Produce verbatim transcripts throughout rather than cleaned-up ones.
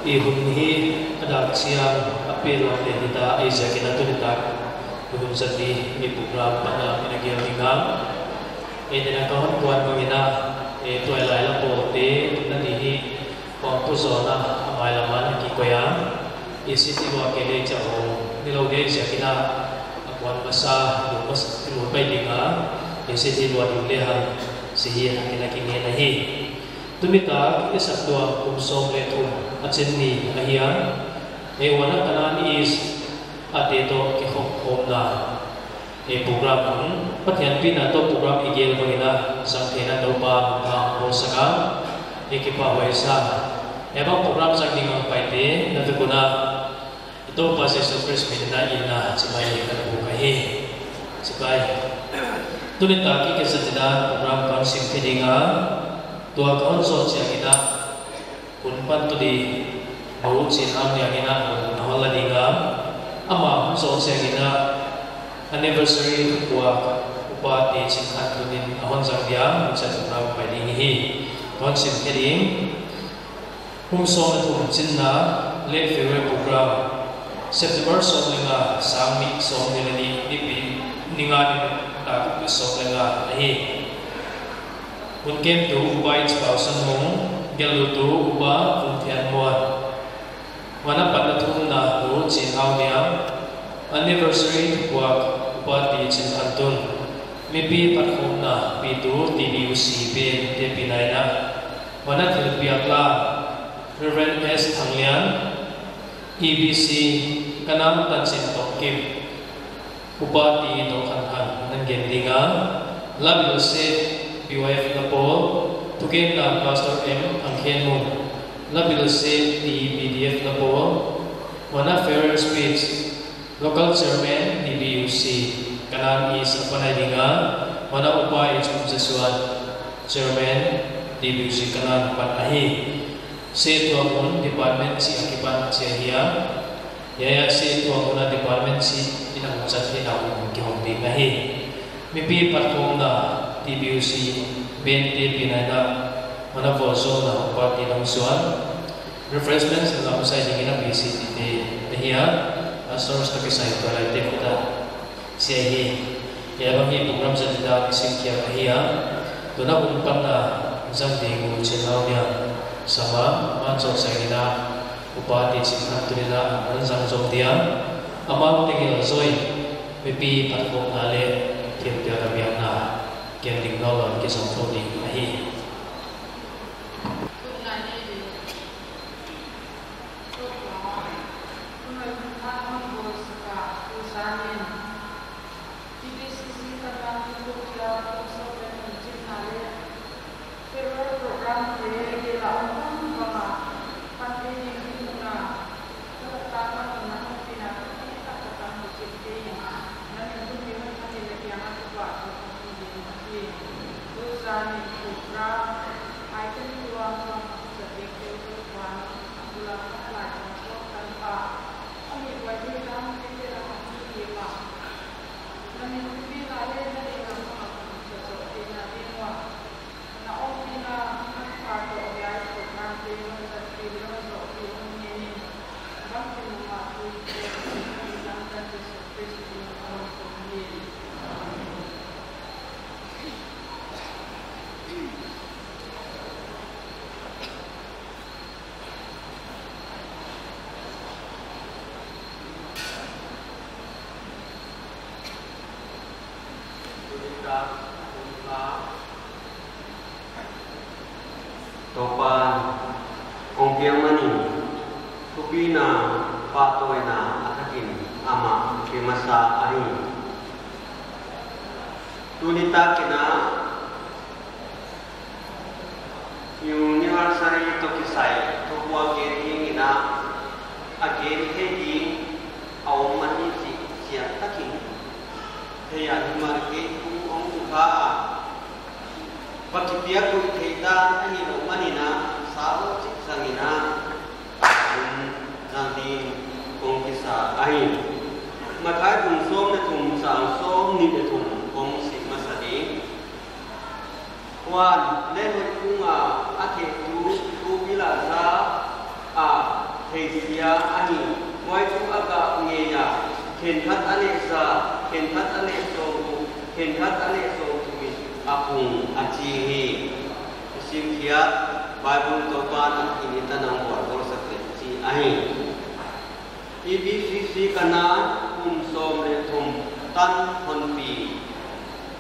I hun hi a dak chiang a pelh lawmte hita ahih ziakin a tuni tak i hun zat di i program panna lam in a gel ding a. Ei, tuni a ka hon kuan bangin a, ei, tuailai lam pawlte na di hi Pawngpu Zon a, a mailam a na kikoih a. I city lua kei leh chauh ni lou di ziakin a, a kuan masa, lu masa, lu pai ding a. I city lua ding lehang, si hi a, i na kingen ahi. Tuni tak i sak tuak kum sawm leh thum a chin ni ahi a. Ei, huan a Kanan East a te toh kikhop khawmna, ei, program hun, Pathian pina toh program i gel bangin a, zang theihna Toupa'n thupha hon sak a. Ei, kipahhuai sa. Ei, bang program zang ding a paite na vek un a, Toupa Jesu Khrist min in a chibai ka na buk ahi. Chibai. Tuni tak i kizat ding a program ka hon sim khe ding a. Tua ka hon zawh chiangin a, hun pantu di, Nu Chin Hau Niang in a hun a hon la ding a. Amah hun zawh chiangin a, anniversary thupuak Upa T. Chin Khan Tun in a hon zang dia, hun chiat program pai ding hi. Ka hon sim khe ding. Kum sawm leh thum chinna leh farewell program, September sawm leh nga, sang nih sawmnih leh nih, Nipi, ni nga, ni nga, ni sawm leh nga ahi. Hun kemtu Upa H. Pausan Mung, gelhlutu Upa Vung Thian Muan. Huan a panna thumna Nu Chin Hau Niang, anniversary thupuak Upa T. Chin Khan Tun, mipi phatkhawmna pitu T B U C band te pina in a. Huan a thilpiak la Reverend S. Thang Lian, E B C, Kanan Tanchin Tawngkim, Upa T. Tawng Khan Khan nan gen ding a. Labilse B Y F na pawl, thugenna Pastor M. Thang Khen Mung, Labilse T B D F na pawl. Huan a farewell speech, local chairman D B U C, Kanan East a pan a ding a. Huan a Upa H. Mung Jesuan, chairman D B U C Kanan pan ahi. Seh tuak hun department chih a kipan chih ahi a. Hiai a seh tuak hun a department chih in a hon zat theihna hun kihong ding ahi. Mipi phatkhawmna T B U C band te pina in a, huan a vualzawlna Upa T. Lam Suan. Refreshments in a hon sai ding in a B C T te ahi a. Pastors toh kisai tuailaite khut a sia hi. Hiai bang hi program zat ding a i sim khiak ahi a. Tuni a hun panna zang ding uh Chin Hau Niang sam a, amah zawh chiangin a Upa T. Chin Khan Tun in a hon zang zom dia. Amau tengin a zui, mipi phatkhawmna leh thilpiakna biakna kem ding nawn lou in kizom thou ding ahi. T B C C Kanan East kum sawm leh thum chinna leh farewell program te gelh a om bang bang a, panpih ding dinmun a, ka tak tak a nunna hon pina ka tak tak a hon chih te in, na min hun mi hun hon in leh kiang a ka pa ka hon pih ding ahi. Tuzan in program item tuamtuam hon zat ding te uh Toupa'n a bul a hon lai hon sawk tan ta. A mi buai ding dan te te lam a hon pih ma. Na min hun pina leh na ding lam a hon sa sawk te na ding ua. Na ompihna manpha toh hiai program te hon zat pih leh hon zoh pih hun ngen in. Bangkim mah tui te hon zang tan Jesu Khrist min in ka hon thum hi. Toupa'n hon piak manin, thupina pahtawina a thakin amah thupi masa ahi. Tuni takin a anniversary toh kisai thupuak gen ding in a, a gen theih ding a om mah ni chih chiang takin thei a, himahleh kei thu hong kikha a, va kipiak guih theih dan ahi lou manin a, sa lou chih zangin a, hun zang ding kong kisa ahi. Matthai bung sawm leh thum chang sawmnih leh thum kong sim masa ding. Huan, leh hoih kung a, a thehtu, thupilahza a theihsia ahi. Huai thu a gah ngei a, khenkhat a leh za, khenkhat a leh sawmguk, khenkhat a leh sawmthum in a pung a chi hi. I simkhiat Bible Toupa'n a kineih tan a hon vualzawlsak leh chih ahi. E B C C Kanaan kum sawm leh thum tan honpi.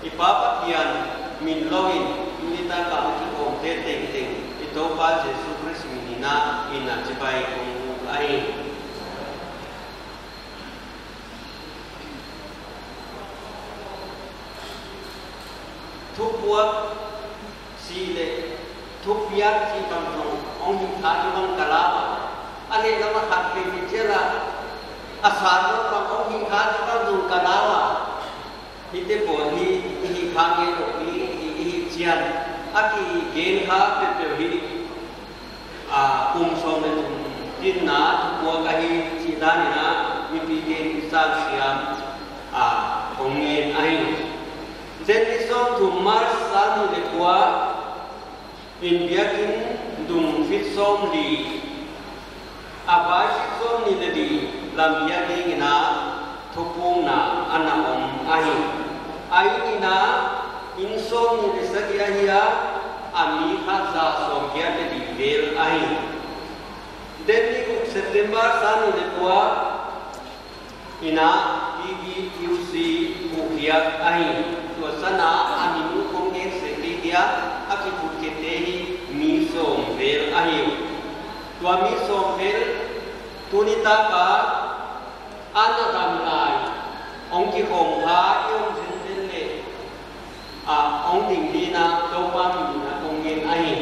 I Pa Pathian min lou in, tuni tak a i kikhawmte tengteng, i Toupa Jesu Khrist min in a, in a chibai kong buk ahi. Thupuak chih leh thupiak chih bang zong hong hih kha di bang ka lau a. A lehlam a khat peuh i chih leh, a sa lou bang hong hih kha di bang zong ka lau a. Hihte pawl hi i hih kha ngeilou pi, i hih chian a kigen kha peuhpeuh hi. A, kum sawm leh thum tinna thupuak ahi chih dan in a, mipite'n i sansiam a, hong ngen ahi. Jan ni sawmthum March sang nih leh kua in biakin dung feet sawmli, a vai feet sawmnih leh li lam biak ding in a, thupukna ana om ahi. A inn in a, inn sawmnih leh sagih ahi a, a mi khat za sawmgiat leh li vel ahi. Jan ni guk September sang nih leh kua in a, P B Q C phuhkhiak ahi. Tua san a, a min uh kong gen sek kei dia, a kiphuhkhiakte hi mi sawm vel ahi uh. Tua mi sawm vel, tuni tak a, ana dam lai, hong kikhawm kha i om zenzen leh, a, hong ding ding in a, Toupa min in a kong ngen ahi.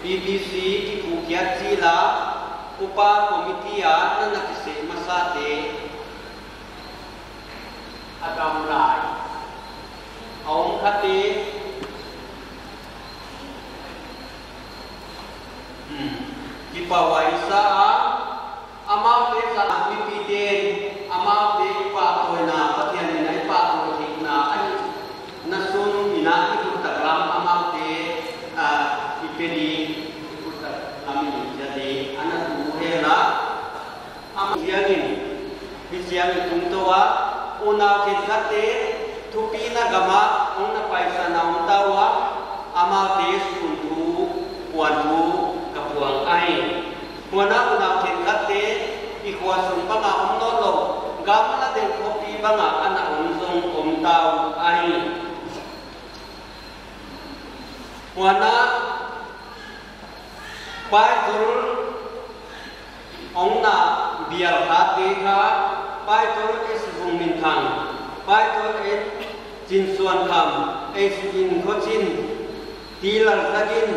P B C kiphuhkhiak chih leh, upa committee a na na kiseh masate, a dam lai, a om khate, hmm, kipahhuai sa a, amaute zat a mipite'n, amaute i pahtawina, Pathian in a i pahtawi theihna ahihna sun in a, i khut taklam amaute, a, i pe ding, i khut taklam in i chia ding, ana tu hen la. Amah ziakin, hi ziakin tungtawn a, unau khenkhatte, thupina gam a, hong na paisan a om ta ua, amaute sun thu, puan thu, ka puang ahi. Huan a unau khenkhatte, i khua sung bang a om nawnlou, gamla deuh khopi bang a ana om zong om ta uh ahi. Huan a, Paitol hong na bial khate kha, Paitol S. Vungminthang, Paitol S. Chinsuankham, S. Inkhochin, T. Lalzagin,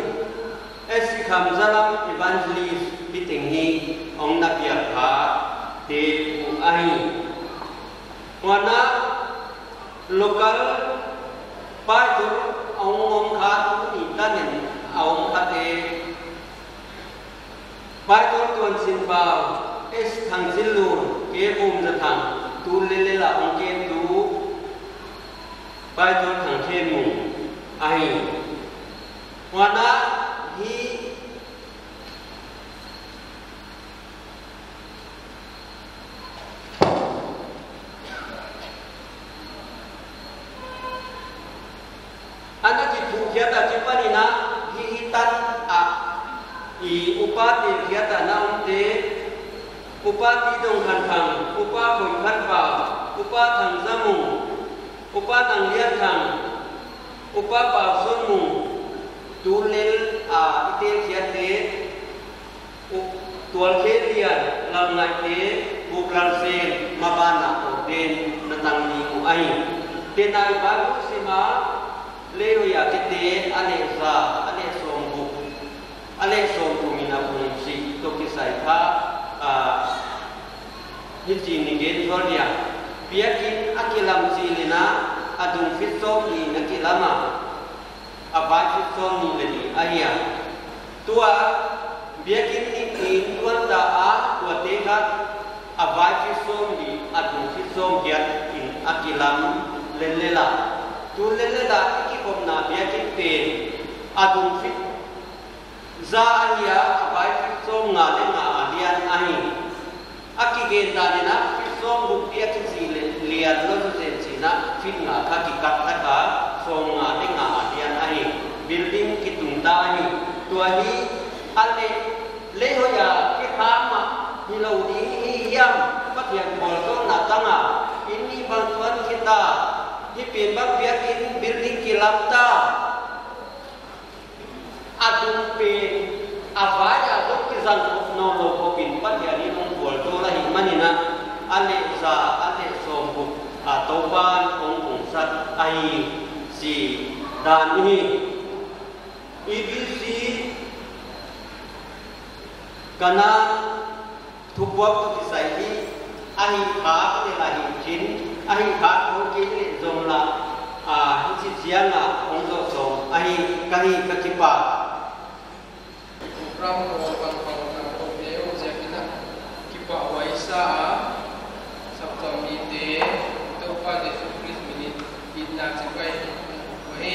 S. Khamzalam, Evangelist, hi teng hi hong na bial khate uh ahi. Huan a, local Paitol a hong om kha, tuni tan in a om khate, Paitol Tuansinpau, S. Thangchinlun, K. Vumzathang, tu lel lel a hong kem tu, Paitol Thangkhenmung ahi. Huan a, hi Ana kiphuhkhiak a kipan in a, hi hi tan a, i upa telkhiak a na omte, Upa Tidongkhanthang, Upa Khoikhanpau, Upa Thangzamung, Upa Nanglianthang, Upa Pausunmung, tu lel a i telkhiakte, U-, Tualkhenlian, Lalngaihte, Buklalsen, maban a ordain na tang ding uh ahi. Tenai Bible sim a, Lewi a kete, a leh za, a leh sawmguk, a leh sawmthum in a pung chih toh kisai kha, a, hichi in i gen zual dia. Biakin a kilam chih leh na, a dung feet sawmnih in a kilam a. A vai feet sawmnih leh li ahi a. Tua, biakin nih in tuan ta a, tuate kha, a vai feet sawmli, a dung feet sawmgiat in a kilam lel lel a. Tu lel lel a i kikhopna biakin pen, A dung feet za ahi a, a vai feet sawmnga leh nga a lian ahi. A kigen dan in a feet sawmguk dia kichih leh lian lou zen chi'n a feet nga kha kikat tak a sawmnga leh nga a lian ahi. Building kitung ta ahi. Tua hi a leh lei hoih a kikham mah hilou ding hi hiam, Pathian vualzawlna tang a inn nih bang tuan khita, hih pen bang piak in building kilam ta. A dung pen a vai a dung kizang khop nawnlou khop in Pathian in hong vualzawl ahih manin a, a leh za, a leh sawmguk a Toupa'n hong pungsak ahi chih dan hi. E B C Kanan thupuak toh kisai hi, a hih khak leh lah hih chin, a hih khak khol kei leh zong lah, a, hichi chiang a hong zoh sawm ahi, ka hi ka kipak. Program hall bang bang tam khop leh ziak in a kipahhuai sa a, saptuam mite, Toupa Jesu Khrist min in itna chibai hi.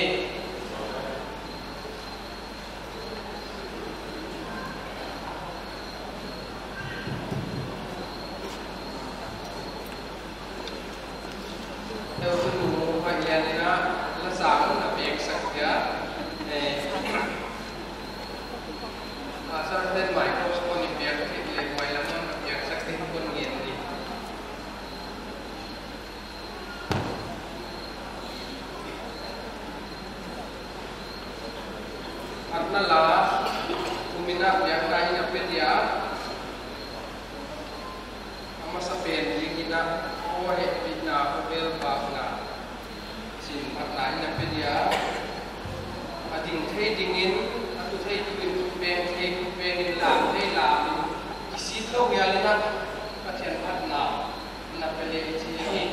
Teu tu nu, hoi lian in a, la sang na piak sak dia. Eh, a sa den mai ko ko ni piak thik leh mai lam na piak sak thik kon ngen di. Atna la, kum in a piak ta in a pe dia. A masa pen ding in a, ko hehpihna, ko bel bakna, sin phatna in a pe dia. A ding thei ding in, a tu thei tu in, tu peng thei tu peng in, lam thei lam in, kisit lou hial in a, Pathian phatna in a pe leh i chi hi.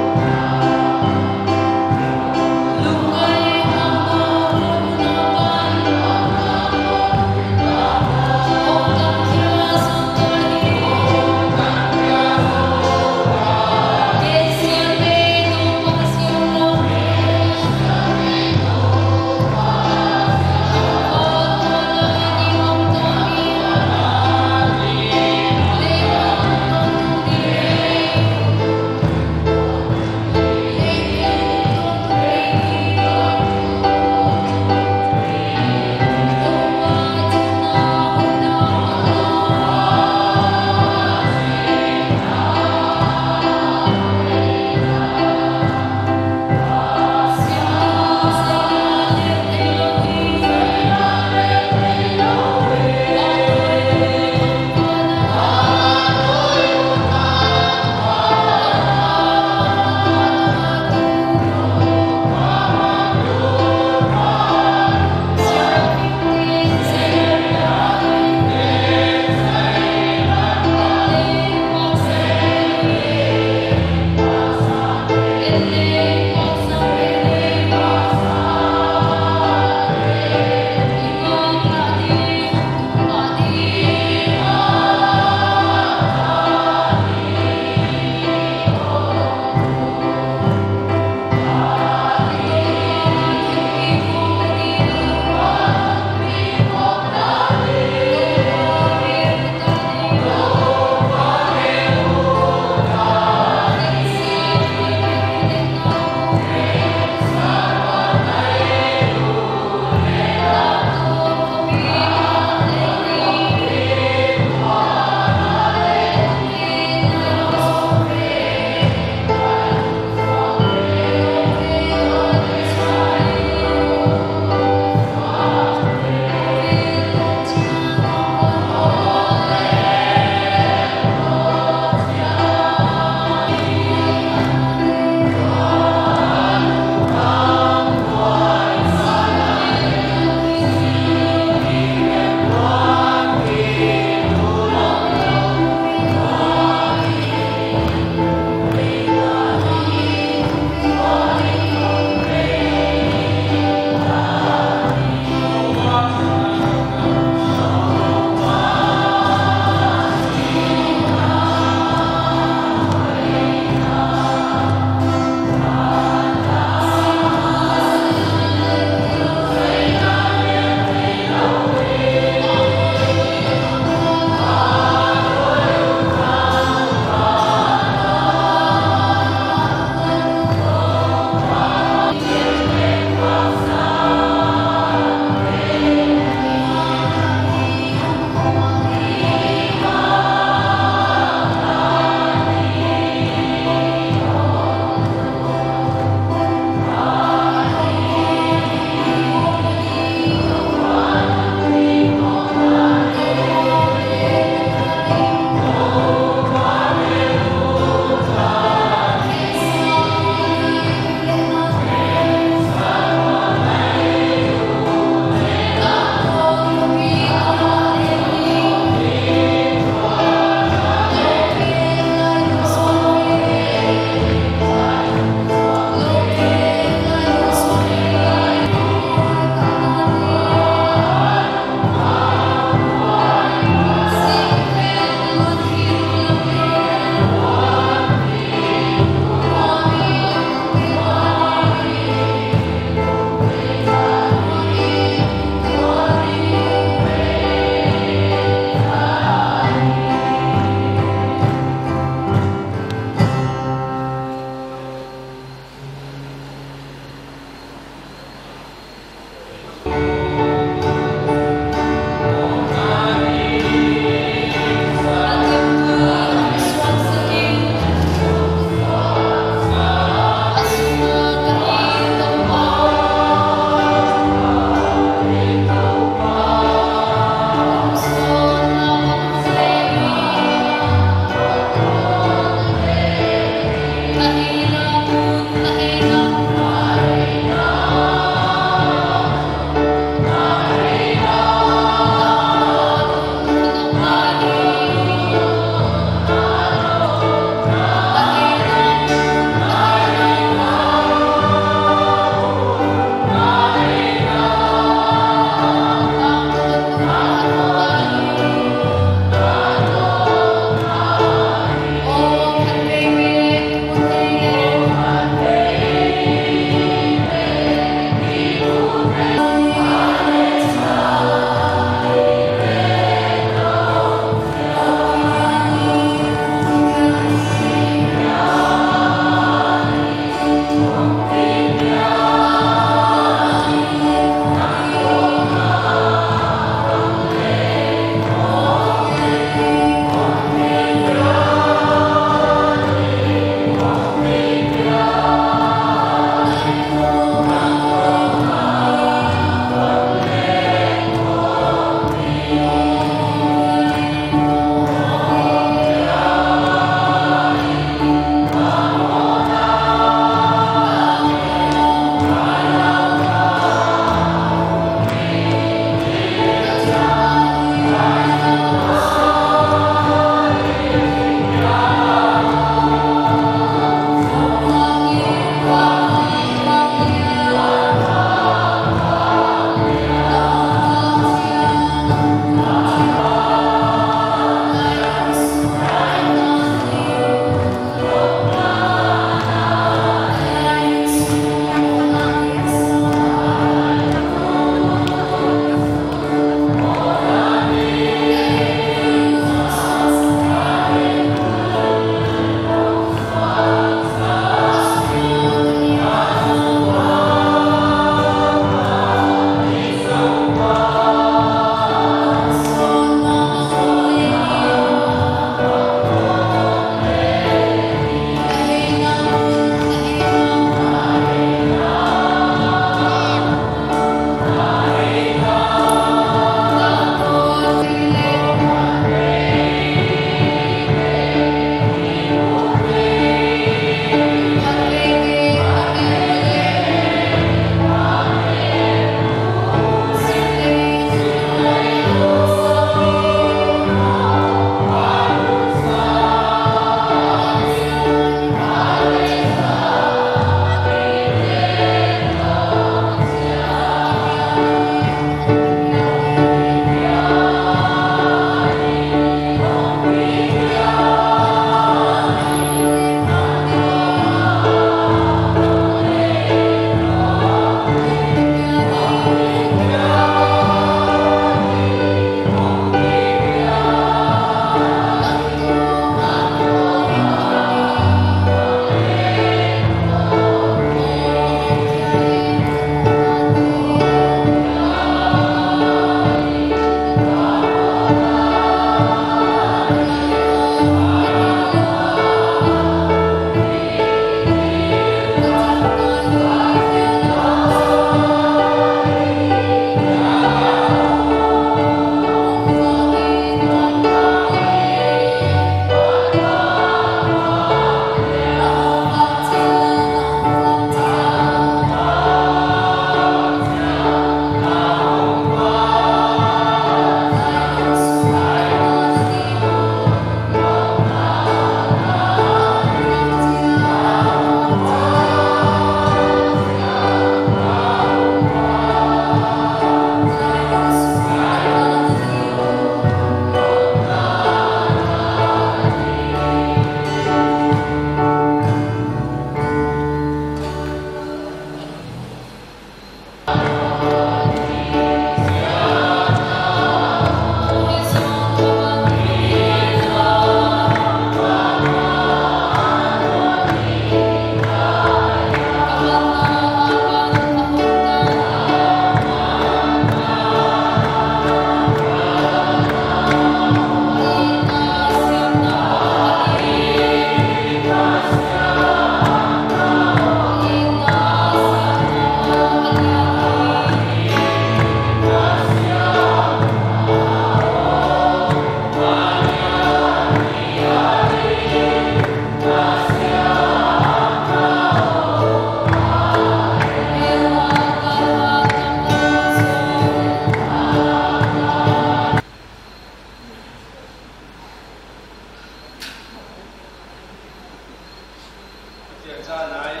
Sa nai,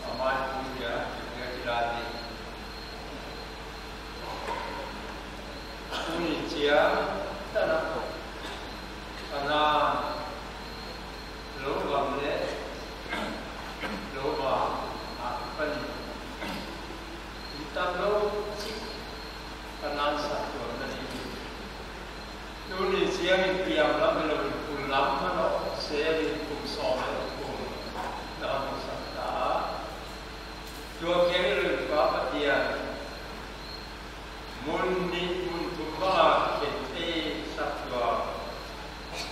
amai pun dia, dia kira ni. Tuni chiang, tanah ko. Tanah, lou gam le, lou ba, a, pani. Itam lou, chik, Kanan saptuam na ding. Tuni chiangin piang lam hilou in, kul lam hilou, sel in kum sawm leh kum na hong sak ta. Tua khel leh Pa Pathian, mun nih mun thum bang a khen ei saptuam.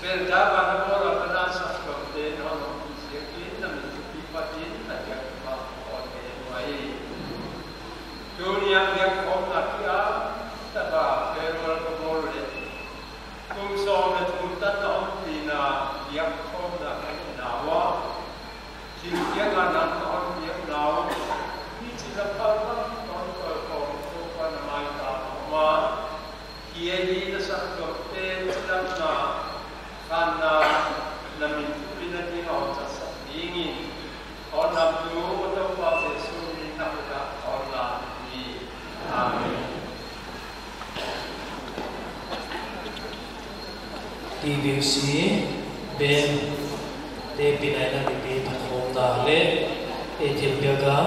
Bel da ba na bawl a Kanan saptuamte na hon hong pi ziakin na min thupi patin na biak ma hon he nuai. Tuni a biakkhawmna kia, taka farewell ka bawl leh. Kum sawm leh thum tan na hon pina biakkhawmna ka neihna uah. Thil kia ka nang ka hon biakna uh. Mi chila phal bang ka hon koih khawm, Toupa na maitam a om a. Hiai hi na saptuamte chidamna, khanna, na min thupina ding a hon chatsak dingin, hon lamtu Toupa Jesu min in na khut ah hon lam hi. Amen. T B C band te pinaina mipi phatkhawmna leh, ei thilpiak a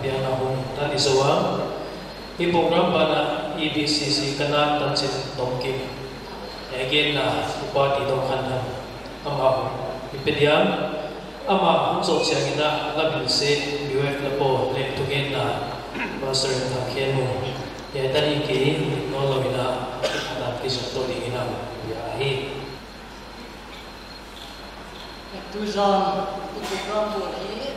biakna hun tan i zou a. Hi program banah E B C C Kanan tanchin tomkim a genna Upa T. Dongkhanham, amah i pe diam. Amah hon zawh chiangin a, Labilse U F Lapo leh thugenna Pastor Thangkhenmu, hiai tan in ki nawn lou in a, a dan kizom tou dingin a, bia hi. Tuzan i program bawl hi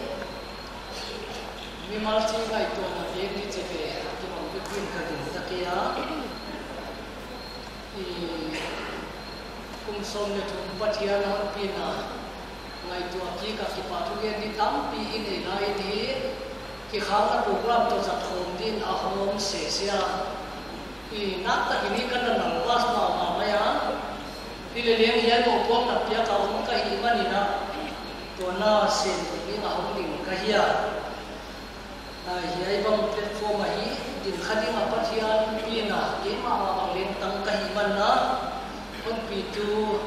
mimal chih ngaihtuahna bek ni chih ve a kibang bek in ka gingta kei a. I kum sawm leh thum Pathian a hon pina ngaihtuah kik a kipahthu gen di tampi i nei lai in hi. Kikhakna program toh zat khawm din a hong om sese a. I nak takin i kan na nalvas mahmah mai a. Hileleng hiai mohpuakna piak a om ka hih manin a, tua na sem ding a hong ding ka hi a. A, hiai bang platform ahi, ding kha ding a Pathian pina keimah mah bang leng tang ka hih manin a, hon pitu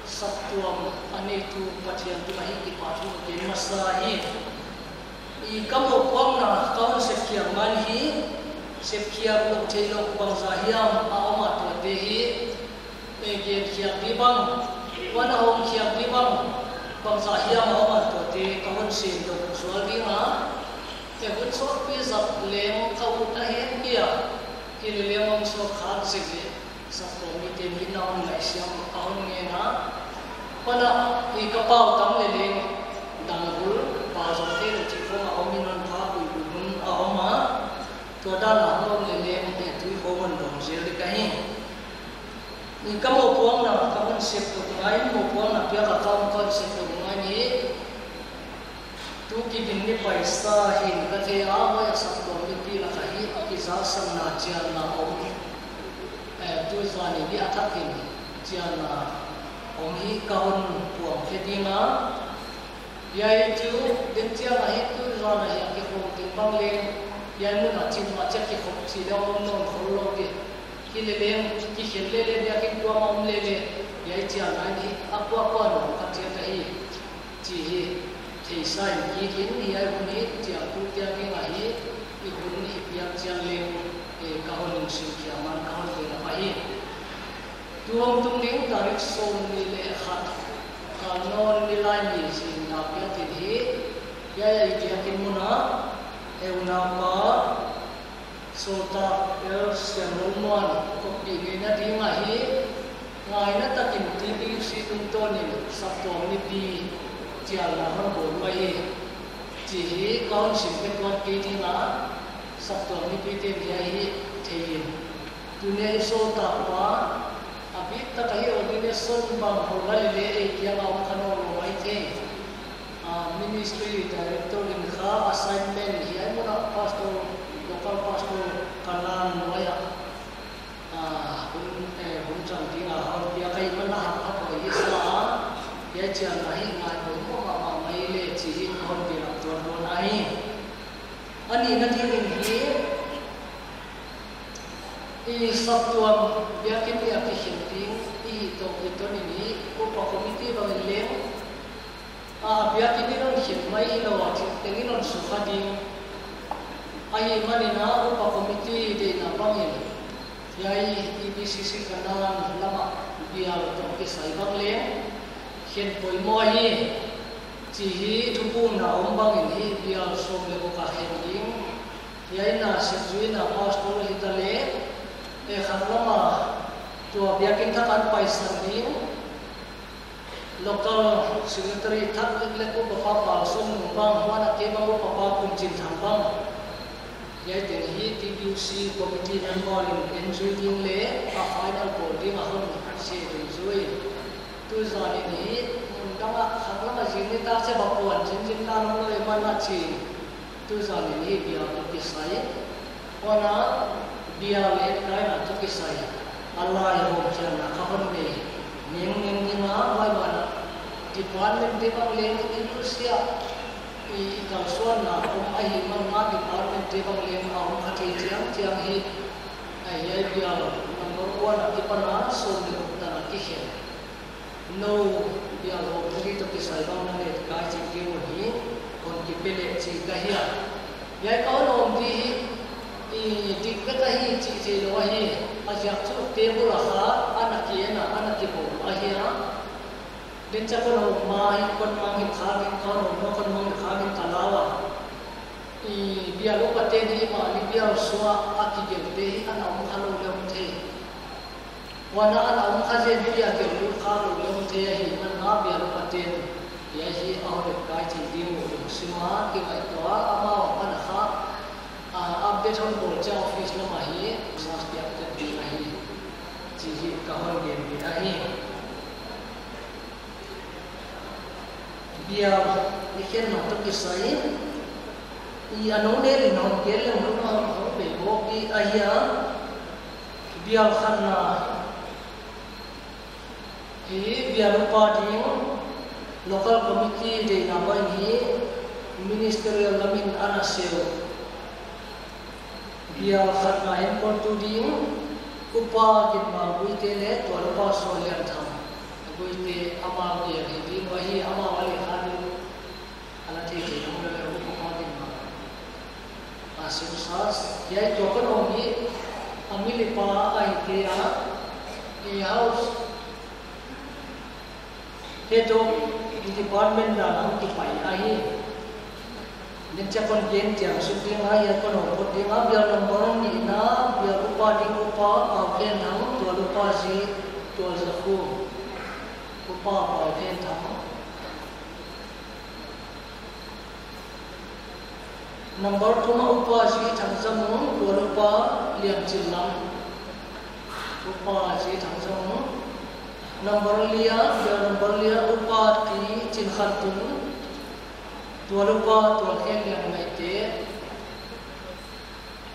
saptuam a neitu Pathian tungah hi kipahthu gen masa hi. I ka mohpuakna ka hon sepkhiak man hi, sepkhiak louh theihlouh bangzah hiam a om a tuate hi, e, genkhiak di bang, huan a hawmkhiak di bang, bangzah hiam a om a tuate ka hon sem dong zual ding a, e, hun sawtpi zat leng ka ut a hek hi a, hileleng hong sawt khak zek leh saptuam miten hi na hon ngaihsiam ka hon ngen a. Huan a, i ka pau tam leleng, dang bul, pau zong theilou chih khawng a om in hon pha buibui hun a om a. Tua dan a hong om leleng, e, tui khawng hon dawng zel ding ka hi. I ka mohpuakna ka hon sep tou ngai, mohpuakna piak a ka hon sep tou ngai ni. Tu kigin ni paisa hin ka thei a, huai a saptuam mipi lak ah hi kizaksanna chialna om. Eh, tuzan in hi a thak in chialna om hi ka hon puang khe ding a. Hiai chu, den chiang a hi tuzan a hi a kikhawm teng bang leng, hiai mun a chin mah chiah kikhop chih leh om nawn khol lou di. Hileleng, kikhel lele dia kin tuam a om lele, hiai chialna in hi a kuakua nawn ka chiat ahi. Chih hi, theihsa in kik in hiai hun hi chialtute a ding ahi, i hun i piak chiang leng, e, ka hon insim khia man ka hon gen a pah hi. Tu hong tung ding tarik sawmnih leh khat, kal nawn ni lai ni zingna piak in hi, hiai a i biakin mun a, e, unaupa, Sawltak L. Siamlolmuan, koppih ngeina ding ahi, ngaihna takin T B C tungtawnin saptuam mipi chialna hon bawl mai hi. Chih hi ka hon sim pek tuan kei ding a, saptuam mipite'n hiai hi thei in. Tuni a i sawltak pa, a bit tak a hi ordination bang hong la lele ei kiang a om kha nawn lou maithei. Ah, ministry director in kha assignment hiai mun a pastor, local pastor Kanan nuai ah, ah, hun, eh, hun chang ding a hon piak ahih man a hak a poi i sa a, hiai chialna hi ngai poi mahmah mai A nihna dingin hi, i saptuam biakin ni a kikhen ding i hih toh kiton in hi, upa committee bangin leng, a, biakin in hon khen mai hilou a, thil tengin hon sukha ding. Ahihmanin a, upa committee deihna bangin, hiai EBCC Kanaan lam ah bial toh kisai bang leng khen poimoh hi, chih hi thupukna om bangin hi bial sawm leh guk a khen ding. Hiai in a, St. Joe in a pastor hita leh, e, khanglam a tua biakin thak a paisan ding, local secretary thak leh upa pa Pau Sum Nung bang, huan a kei bang upa pa Kum Chin Thang bang. Hiai teng hi TBUC committee member in en zui ding leh a final bawl ding a hon seh dungzui. Tuzan in hi, mun dang a khanglam a zin ni ta se ba puan zin zin ta nung leh man a chi. Tuzan in hi bial toh kisai, huan a bial etkaina toh kisai, a laihawmkhiakna kha hon nei nengning ding a, huai ban ah department te bang leng i nusia, i, i kalsuanna om ahihman a department te bang leng a om kha thei chiangchiang hi. Hiai bial number one a kipan a sawm leh guk tan a kikhen. Nou bial hawmtu toh kisai bang na etkai chih ding uh hi hon kipe leh chih ka hi a. Hiai ka hon hawm di hi, i, dik vek ahi chih theilou ahi. A ziak chu table a kha ana ki en a, ana kibawl ahi a. Denchia kon hawm ma hi kon mang hi kha ding, kon hawm ma kon mang hi kha ding ka lau a. I, bial upa te'n hi mahni bial sung a kigelte hi ana om kha lou leh om thei. Huan a ana om kha zenpi a gelh lut kha lou leh om thei ahihman a bial upa te'n hiai hi a hon etkai thei ding uh lungsim a kingaihtuah a, amau a pan a kha, a, update hon bawl chiang office lam ah hi, Christmas piak tet ding ahi, chih hi ka hon gen ding ahi. Bial i khenna toh kisai, i, a nung nel in hon gen leng hun hon, hon pe bawk di ahi a. Bial khatna hi bial upa ding local committee deihna bang hi ministerial lam in ana seh uh. Bial khatna enkawltu ding Upa Ginmang Guite leh Tual Upa Suanlian Thang Guite, amau gel hi ding uh ahi, amau a lehkha ding a la theithei nung leh Upa Ginmang. A, St. Joe, hiai tua kon hawm hi a mi leh pa ahi kei a, i, house head toh i department dan a kipai ahi. Denchia kon gen chiang suk ding a, hiai kon hawm phot ding a, bial number nihna, bial upa ding Upa Pau Khen Thang, Tual Upa Zi, Tual Za Khu, Upa Pau Khen Thang. Number thum a Upa Zi Thang Za Mung, Tual Upa Lian Chin Lam. Upa Zi Thang Za Mung. Number li a, bial number li a Upa Ti Chin Khan Tung, Tual Upa Tual Khen Lian Ngaihte.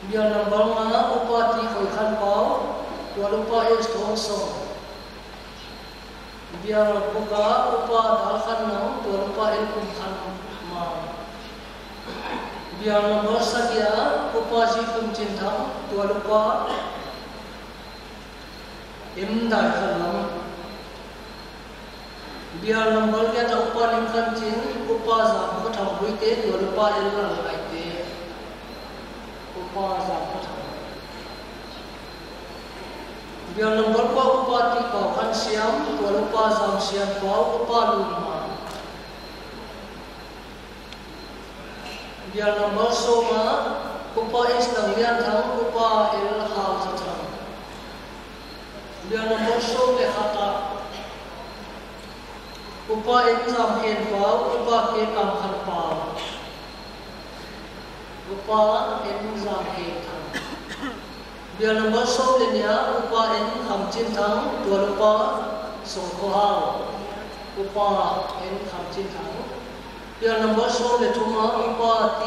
Bial number nga Upa Ti Khoi Khan Pau, Tual Upa S Thong Song. Bial buk a Upa Dal Khan Nang, Tual Upa L Kum Khan Mang. Bial number sagih a Upa Zi Kum Chin Thang, Tual Upa M Dai Khan Lam. Bial number giat a Upa Ning Khan Chin, Upa Zam Kho Thang Guite, Tual Upa L Lal Ngaihte. Upa Zam Kho Thang. Bial number kua Upa Ti Pau Khan Siam, Tual Upa Zam Siam Pau, Upa Lun Mang. Bial number sawm a Upa S Nang Lian Thang, Upa L Hau Za Thang. Bial number sawm leh khat a Upa N Zam Khen Pau, Upa K Kam Khan Pau. Upa N Zam Khen Thang. Bial number sawm leh nih a Upa N Kham Chin Thang, Tual Upa Song Kho Hau. Upa N Kham Chin Thang. Bial number sawm leh thum a Upa T,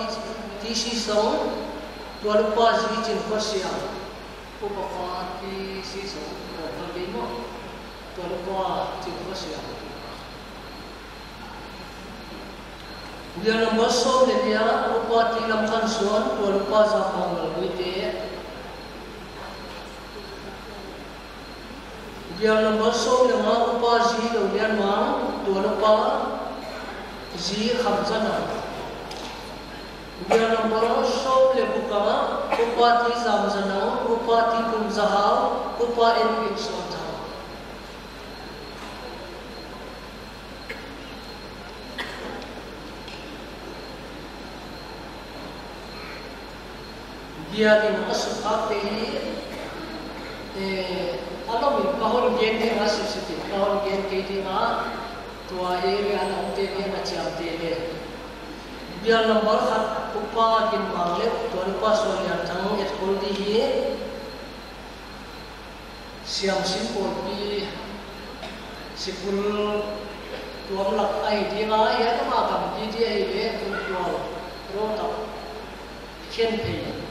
T C Song, Tual Upa Zi Chin Kho Siam. Upa T C Song, Tual Upa Chin Kho Siam. Bial number sawm leh li a, Upa T. Lamkhansuan, tuan Upa Zamang Lalguite. Bial number sawm leh nga, Upa G. Lolianmang, tuan Upa G. Khamzanang. Bial number sawm leh guk a, Upa T. Zamzanang, Upa T. Pumzahau, Upa N. Wilson Thang. Bial in a sukkhakte hi, eh, a lawm in ka hon gen ding a, sipsip in ka hon gen kei ding a, tua area a lawmte gen a chiamteh leh. Bial number khat, Upa Ginmang leh tuan Upa Suanlianthang etkol di hi. Siamsin pawlpi sikul tuam lak ahi ding a, hiai a mah gamgi di ahihleh Vungtual road a khenphei.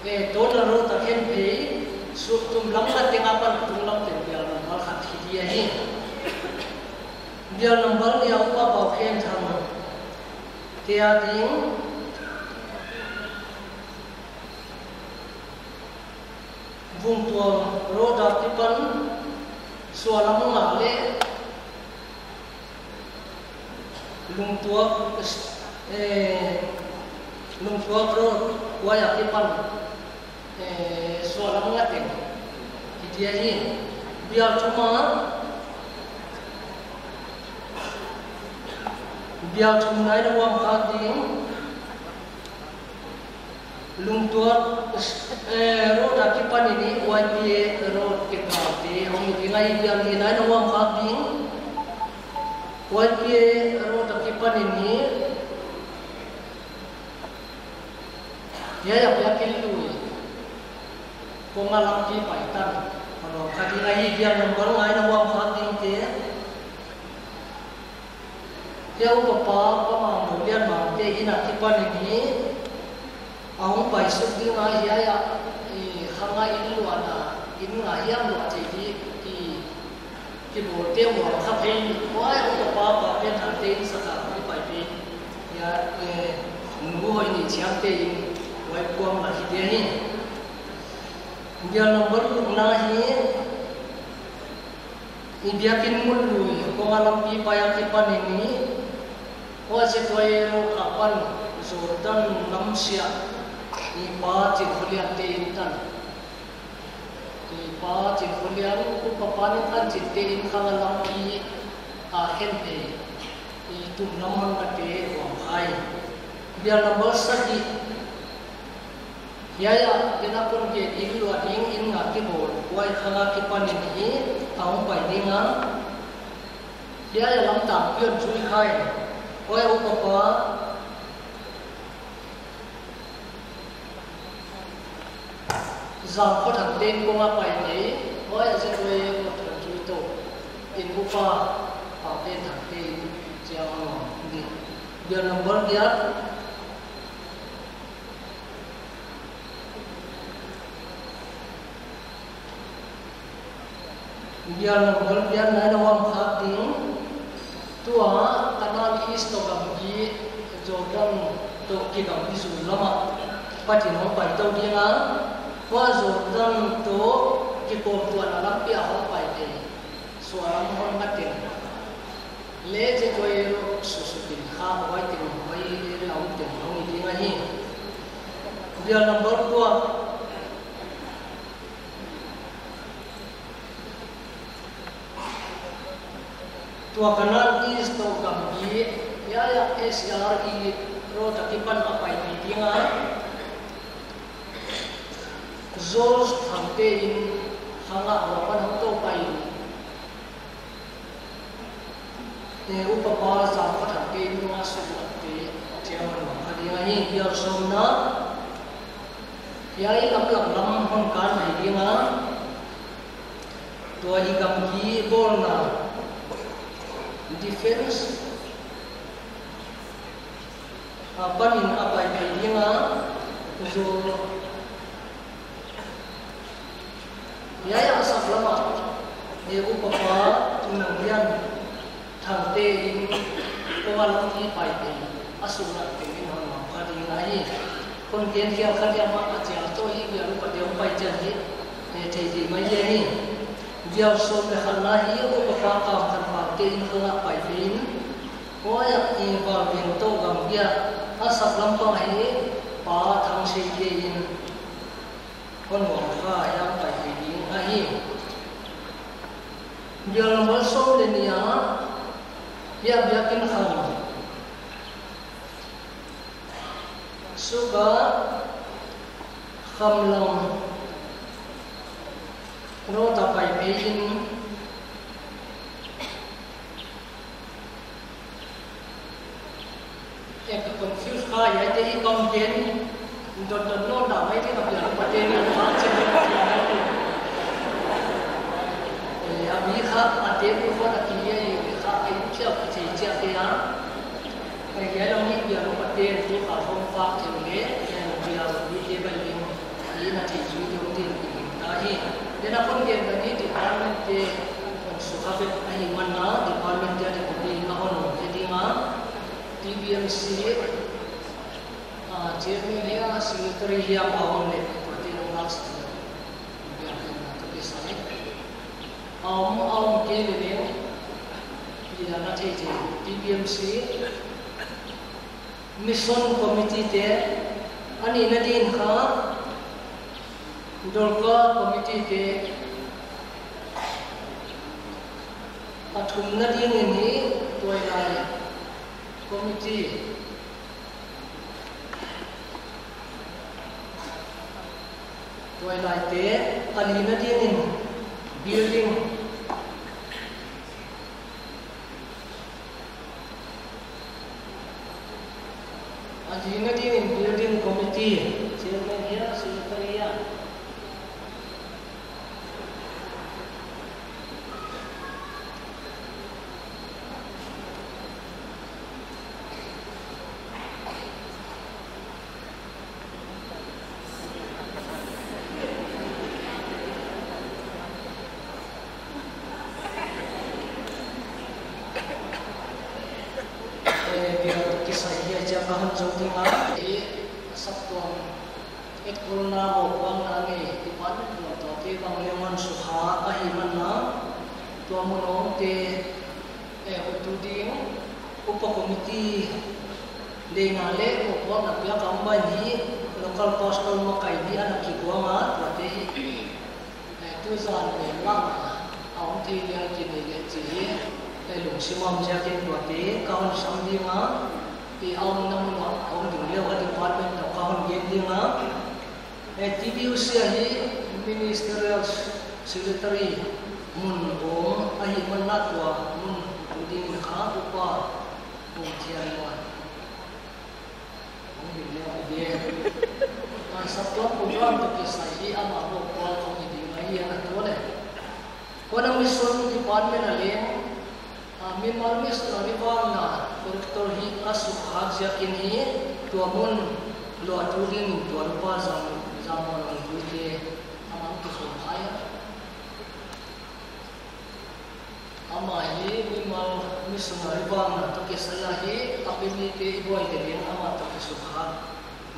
Eh, Tonal road a khenphei, suk tum lam ngateng apan tunglam teng bial number khat hi di ahi. Bial number nih a Upa Paukhenthang te a ding. Vungtual road a kipan sualam nga leh Lungtuak, eh, Lungtuak road huai a kipan, eh, sualam ngateng hi di ahi. Bial thum a, bial thum nai na uam kha ding. Lungtuak, eh, road a kipan in i Y P A road kipate hong i ding a, i bial li nai na uam kha ding. Y P A road a kipan in i, hiai a biakin lui kong a lampi pai tan, a lawm kha ding a, i bial number ngai na uam kha ding te. Hiai Upa Pa Pamang Lolianmang te inn a kipan in i, a hong pai suk ding a, hiai a, i, khang a inn luahna, inn nga hiam luah thei di, i, kibawlte uam kha phei, huai Upa Pa Paukhenthang te inn sak a hong pai phei. Hiai, eh, Nu Hoihnichiam te inn, huai kuam la hi di ahi. Bial number gukna hi, i biakin mun lui kong a lampi pai a kipan in i, huai ZYA road apan Jordan lam sia i Pa Chinkholian te inn tan. I Pa Chinkholian, Upa Pa Ningkhanching te inn khang a lampi a khenphei, i tum lam hon ka te uam kha hi. Bial number sagih. Hiai a, inn a kon gen inn luah ding inn nga kibawl, huai khang a kipan in i, a hong pai ding a. Hiai a lam tangpi hon zui kha in. Huai Upa Pa Zamkhothang te inn kong a pai thei, huai ZYA road hon zui tou. In Upa Paukhenthang te inn chiang a om ding. Bial number giat. Bial number giat nai na uam kha ding. Tua Canaan East toh gamgi, Jordan toh kigamgi zul lam a Pathian hong pai tou ding a. Huai Jordan toh kikawmtuahna lampi a hong pai thei, sualam hon ngateng leh ZYA road suksuk in kha, huai teng, huai area a om teng hong hi ding ahi. Bial number kua. Tua Canaan East toh gamgi, hiai a SRE road a kipan a pai thei ding a. George Thangte inn khang a huai apan hong tou pai in, eh, Upa Pa Zamkhothang te inn kong a suk lak te chiang hon uam kha ding ahi. Bial sawmna. Hiai lamlam lam hon kan thei ding a. Tua i gamgi bawlna defense apan in a pai thei ding a, zul. Hiai a sak lam a, eh, Upa Pa Nanghian Thangte inn Tua lam hi pai pen a sung nak pen in hon mang kha ding ahi. Kon ken kiang kha diam a chiang toh hi bial upa te hong pai chiang hi. E thei di mai le hi. Bial sawm le khat na hi upa pa kam kan pa te in kha pai pen. Huai a i val bial toh gam bia a sak lam pa hi pa thang sei te in. Hon nuam kha hiam pai thei ding ahi. Bial number sawm le nih ah, biak biakin kham. Suka kham lam. Rota pai pe in. E ka confuse kha, hiaite i kam ken dot dot non da mai te ka bial upa te ni a che. E, a mi kha a te mi kho na ki ye i kha ai chiau ki che chiau te a. Ai ya lo ni bial upa te tu ka hong fa che le, e bial mi te bai ling. Hi na thei zui deuh ding i hing ta hi. Tena kon gen dan hi department te kon sukha vek ahihman in department te a ding ding a hon om ve ding a. T B M C, ah, chairman hia secretary hia a om le, tuate lunglam sak le. Bial pen na toh kisai. A om, a om kei le leng. Hi na thei thei T B M C. Mission Committee te, a nihna ding kha, Dorcas Committee te, a thumna ding in hi Tuailai Committee, Tuailai te, a lina ding in building, A lina ding in building committee chairman hia, secretary hia. Eh, bial kisai hia chia ka hon zou ding a. Eh, saptuam, eh, corona ho kuang na nge, department kuang tuate bang leng hon sukha ahihman in. Tua mun om te, eh, hotu ding, upa committee, deihna leh, mo kuang na pia kam bai ni, local pastor makai ni ana kikuang a, tuate hi. Eh, tuzan pen lam a, a om thei lian ki nei le chi hi, eh, lungsim a om ziakin tuate, ka hon sam ding a, i a omna mun a, a om ding leh a department toh ka hon gen ding a. Eh, T B U C a hi Ministerial Secretary mun om ahihman in tua mun tu ding in kha upa Bungthianmuan. Hong hi leh a dia. A saptuam program toh kisai hi amah bo kual hong hi ding ahi a na tua leh. Huan a mission department a leng, a, mimal missionary bang na, director hi a sukha ziakin hi, tua mun lua tu ding in tua upa zam, zam mun tu te, amah kikhawm kha a. Amah hi mimal missionary bang na toh kisai a hi, a pi mi te i buai te leng amah toh kisukha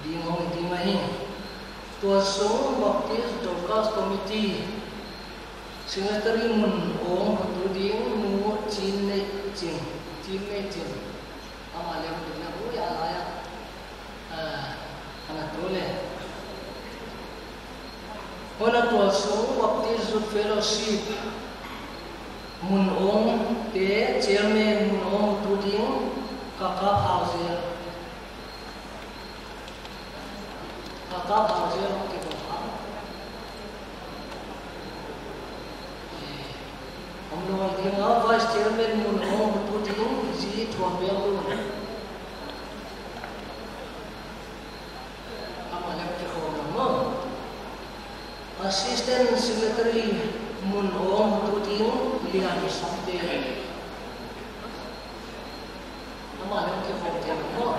ding hong ding ahi. Tua sung Baptist Dorcas Committee Secretary mun om hotu ding nu Chin Nei Chin, Chin Nei Chin. Amah leng ding na ui a lai a. Ah, ana tu leh. Huan a tua sung Baptist Youth Fellowship mun om te chairman mun om tu ding ka ka phau zel. Ka ka phau zel hong ke bang ha. Eh, om lo ding a vice chairman mun om tu ding zi thuam biang tu. Amah leng kikhawm lam maw. Assistant Secretary mun om tu ding Lian Samte. Amah leng kikhawm thei lam maw.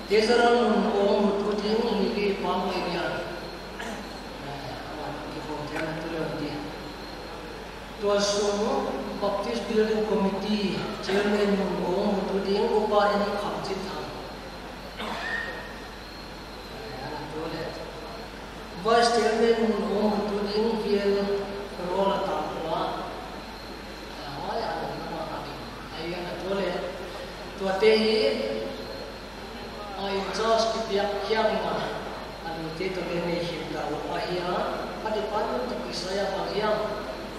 Treasurer mun om tu ding Lily Pam Lian. Amah leng kikhawm thei lam tu leh di. Tua sung Baptist Building Committee Chairman mun hong mutu ding Upa N. Khamchinthang. Vice Chairman mun hong mutu ding V. L. Rola Tangkua. Huai a lawmna mah a ding. Ahi a na tuale. Tuate hi a in charge kipiak hiam na, a luite toh le nei him ta uh ahi a, a department toh kisai a bang hiam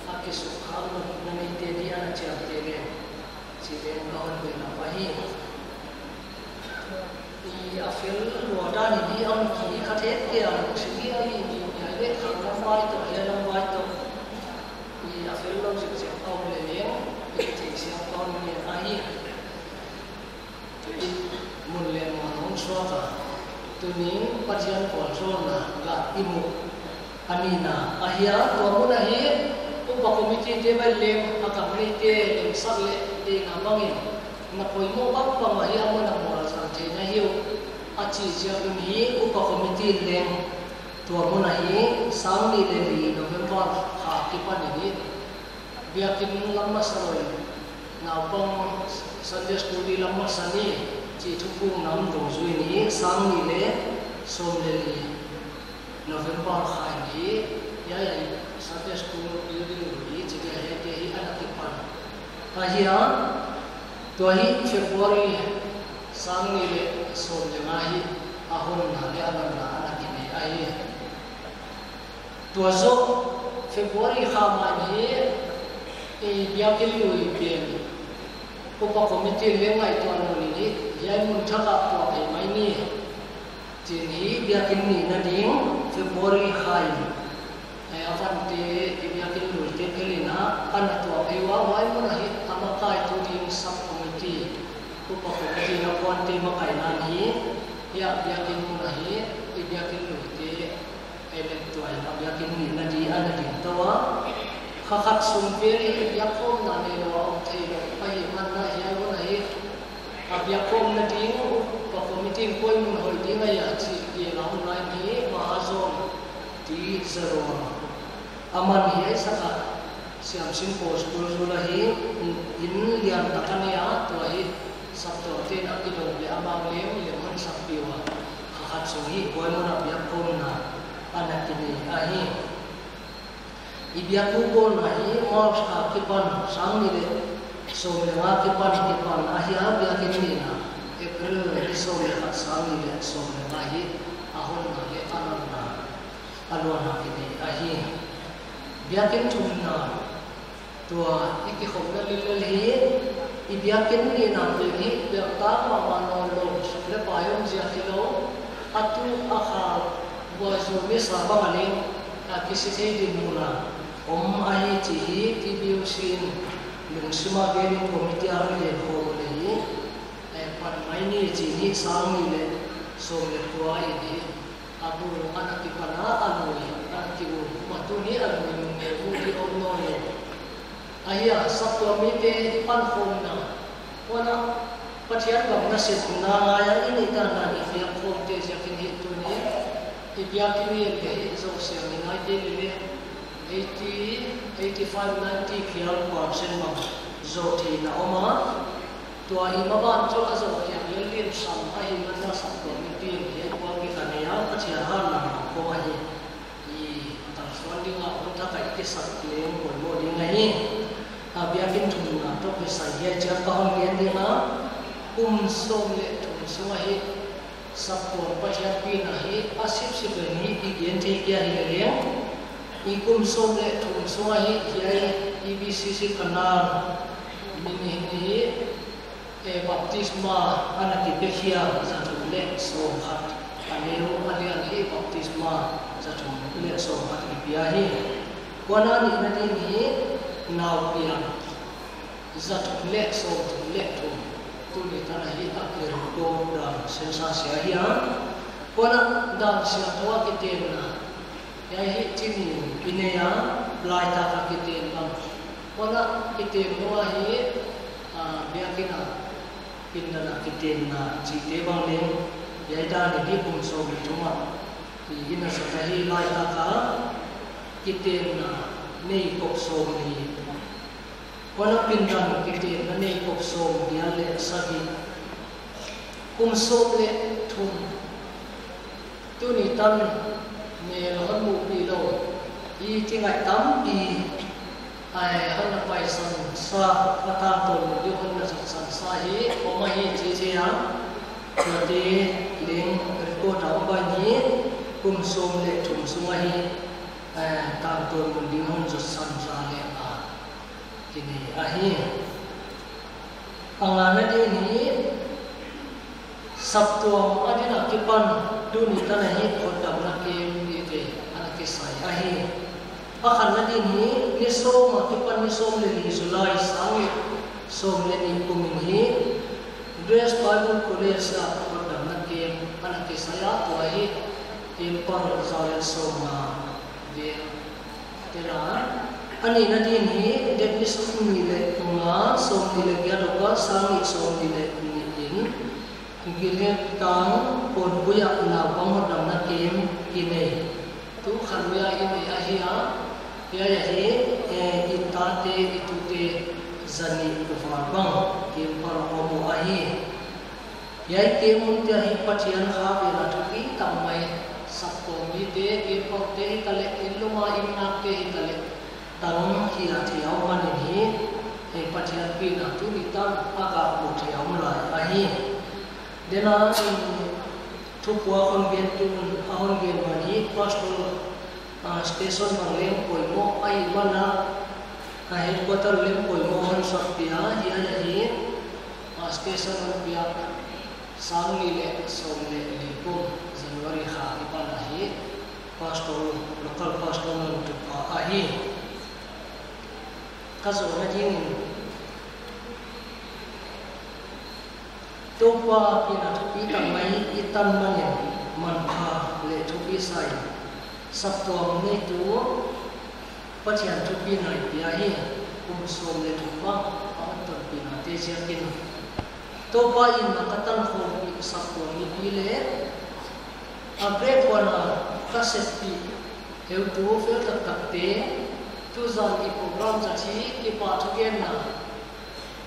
a kisukha nopna neite di ana chiamte le, chi leng ka hon buaina ahi. I a fel lua dan in hi a hon kikha thei kei a, lungsim hi a hi mi, mi a le khang lam vai toh, hiai lam vai toh. I a fel lou zik zik a om le leng, i thei siam a om le ahi. I mun le mun hong suak a, tuni Pathian vualzawlna gah i muh a nihna ahi a, tua mun ahi, upa committee te bawl leng a kam neite lemsak leh deihna bangin, na poimoh bangbang ahi a mun a mualzang theihna hi uh, a chih ziakin hi upa committee leng tua mun ahi, sang nih leh li November kha kipan in hi, biakin lam masa lou in, naupang Sunday school di lam masa ni, chih thupukna om dungzui in hi, sang nih leh sawm leh li November kha in hi, hiai a Sunday school building lui chih hiaite hi ana kipan ahi a, tua hi February sang nih leh sawm leh nga hi a honna leh a nonna ana kinei ahi. Tua zoh February kha mai hi, i biakin lui pen upa committee leng ngaihtuah nawn in hi, hiai mun thak ah tuah phei mai ni. Chin hi biakin nihna ding February kha in, eh, a vante i biakin luite phel in a, ana tuah phei ua, huai mun ahi a makaitu ding sub committee, upa committee na puante makaihna hi, hiai biakin mun ahi, i biakin luite ei leng tuain a biakin nihna di ana ding tou a. Kha khat sung vel hi biakkhawmna neilou a om theilou ahihman in hiai hun ahi. A biakkhawmna ding upa committee poimoh hoih ding ahi a chih gel a hon lai hi Mahajon T. Zerong. Aman hiai sak a Siamsin Pawl School zul ahi, inn lian tak a nei a, tua hi saptuamte'n a kidong leh a mang lem lem hon sakpih ua, kha khat sung hi huai mun a biakkhawmna ana kinei ahi. I biakbuk bawlna hi March kha kipan, sang nih leh sawm leh nga kipan, kipan ahi a, biakin nihna April ni sawm leh khat, sang nih leh sawm leh nga hi a honna leh a nonna a luanna kinei ahi. Biakin thumna, tua i kikhopna lellel hi, i biakin nihna pen hi, biak tak mahmah nawnlou, sum leh pai om ziak hilou, a tuk a khal, buaizu misa bang a leng, a kisi thei dinmun a om ahi chih hi, T B U C in lungsim a gen in committee a hon leng khawm leh hi, eh, pan mai ni chih hi, sang nih leh sawm leh kua in hi, a bul ana kipan a, a lui ana ki-um, ma tuni a lui nung neu di om nawn lou. Ahi a, saptuam mite i pankhawmna, huan a Pathian gam nasepna ngai a i neih dan a i biakkhawmte ziakin hi tuni i biakin ni leh hi zoh siam i ngaite leh leh eighty, eighty-five, ninety khial percent bang zoh theihna om a. Tua i maban chu a zoh khiak lel in sam ahihman in saptuam mipi'n hiai kuang kikha nei a, Pathian hatna khawng ahi. I kalsuan ding a hun thak a i kisak leng poimoh ding ahi. A biakin thumna toh kisai hiai chiang ka hon gen ding a, kum sawm leh thum sung ahi, saptuam Pathian pina hi a sipsip leh ni i gen thei kia hi leh leng. I kum sawm leh thum sung ahi, hiai E B C C Kanan min hi ni hi, eh, baptisma ana kipe khia za thum leh sawm khat. A neu a lian hi baptisma za thum leh sawm khat kipia hi. Huan a nihna ding hi nau piang za thum leh sawm thum leh thum, tuni tan ahi a kirecord dan sia sa sia hi a. Huan a dan sia toh a kitenna, hiai hi chinin i nei a, laitak a kiten bang. Huan a kiten nung ahi, ah, biakin a pindan a kitenna chihte bang leng, hiai dan in hi kum sawm leh thum a, i ina sa ta hi laitak a kitenna nei kop sawm ni. Huan a pindan kitenna nei kop sawmgiat leh sagih, kum sawm leh thum. Tuni tan mel hon muhpih lou, i ti ngai tampi, ai hon na paisan sa, a tangtawn mun ding hon na zotsan sa hi om ahi chih chia. Tuate leng record a om baih in, kum sawm leh thum sung ahi, ai tangtawn mun ding hon zotsan sa leh a kinei ahi. A ngana ding hi, saptuam a ding a kipan tuni tan ahi hotdamna kem dingte ana kisai ahi. A khatna ding hi, ni sawm a kipan ni sawm leh li July sang nih sawm leh nih kum in hi Grace Bible College a hotdamna kem ana kisai a, tua hi kem par za leh sawmnga vel. Tela, a nihna ding hi, date ni sawmnih leh nga, sawmnih leh giat October, sang nih sawmnih leh nih in, Gilgit tang Ponpui ah naupang hotdamna kem kinei. Tu khanvei a i nei ahi a, hiai ahi, eh, i tate, i tute, zanih uvar bang, kem par om uh ahi. Hiai kem munte ahi Pathian kha vel a thupi tak mai, saptuam mite, kem pangte hitaleh, inn lum a innakte hitaleh, tang hi a thei a om manin hi, eh, Pathian pina tuni tan a ka mu thei a om lai ahi. Dena, eh, thupuak hon gen tun, a hon gen man hi, Pastor, ah, station bang leng poimoh ahih manin, a headquarter leng poimoh hon suak pia, hiai ahi, ah, station hon piak, sang nih leh sawm leh li kum, January kha kipan ahi, Pastor, local pastor nungthu pa ahi. Ka zawhna dingin, Toupa pina thupi tak mai i tan manin manpha leh thupi sa in, saptuam neitu Pathian thupina i pia hi, kum sawm leh thum bang a hon tonpihna te ziakin. Toupa in a ka tan khawmpih saptuam mipi leh a grade one a ka seppih heutu fel taktakte, tuzan i program zat hi kipahthugenna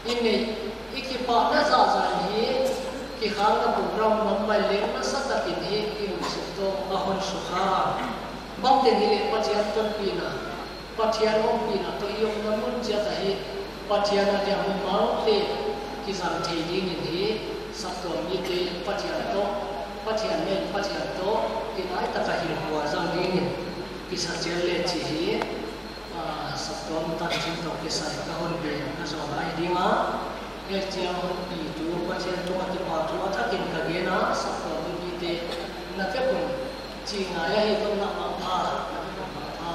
i neih, i kipahna zahzah in hi, kikhalna program bang mai leng nasatak in hi i lungsim toh a hon sukha. Bangteng hileh Pathian tonpihna, Pathian ompihna toh i omna mun chiat ahi, Pathian a diam mimalte kizang thei dingin hi, saptuam mite Pathian toh, Pathian nei Pathian toh, kinai taka hilhkua zang dingin kisa chiat leh chih hi, ah, saptuam tanchin toh kisai ka hon gen ka zawh lai ding a, hichiang hon pitu Pathian tungah kipahthu a thakin ka gen a, saptuam mipite na vek un chih ngai ahi, kon na mangpha, na vek un mangpha.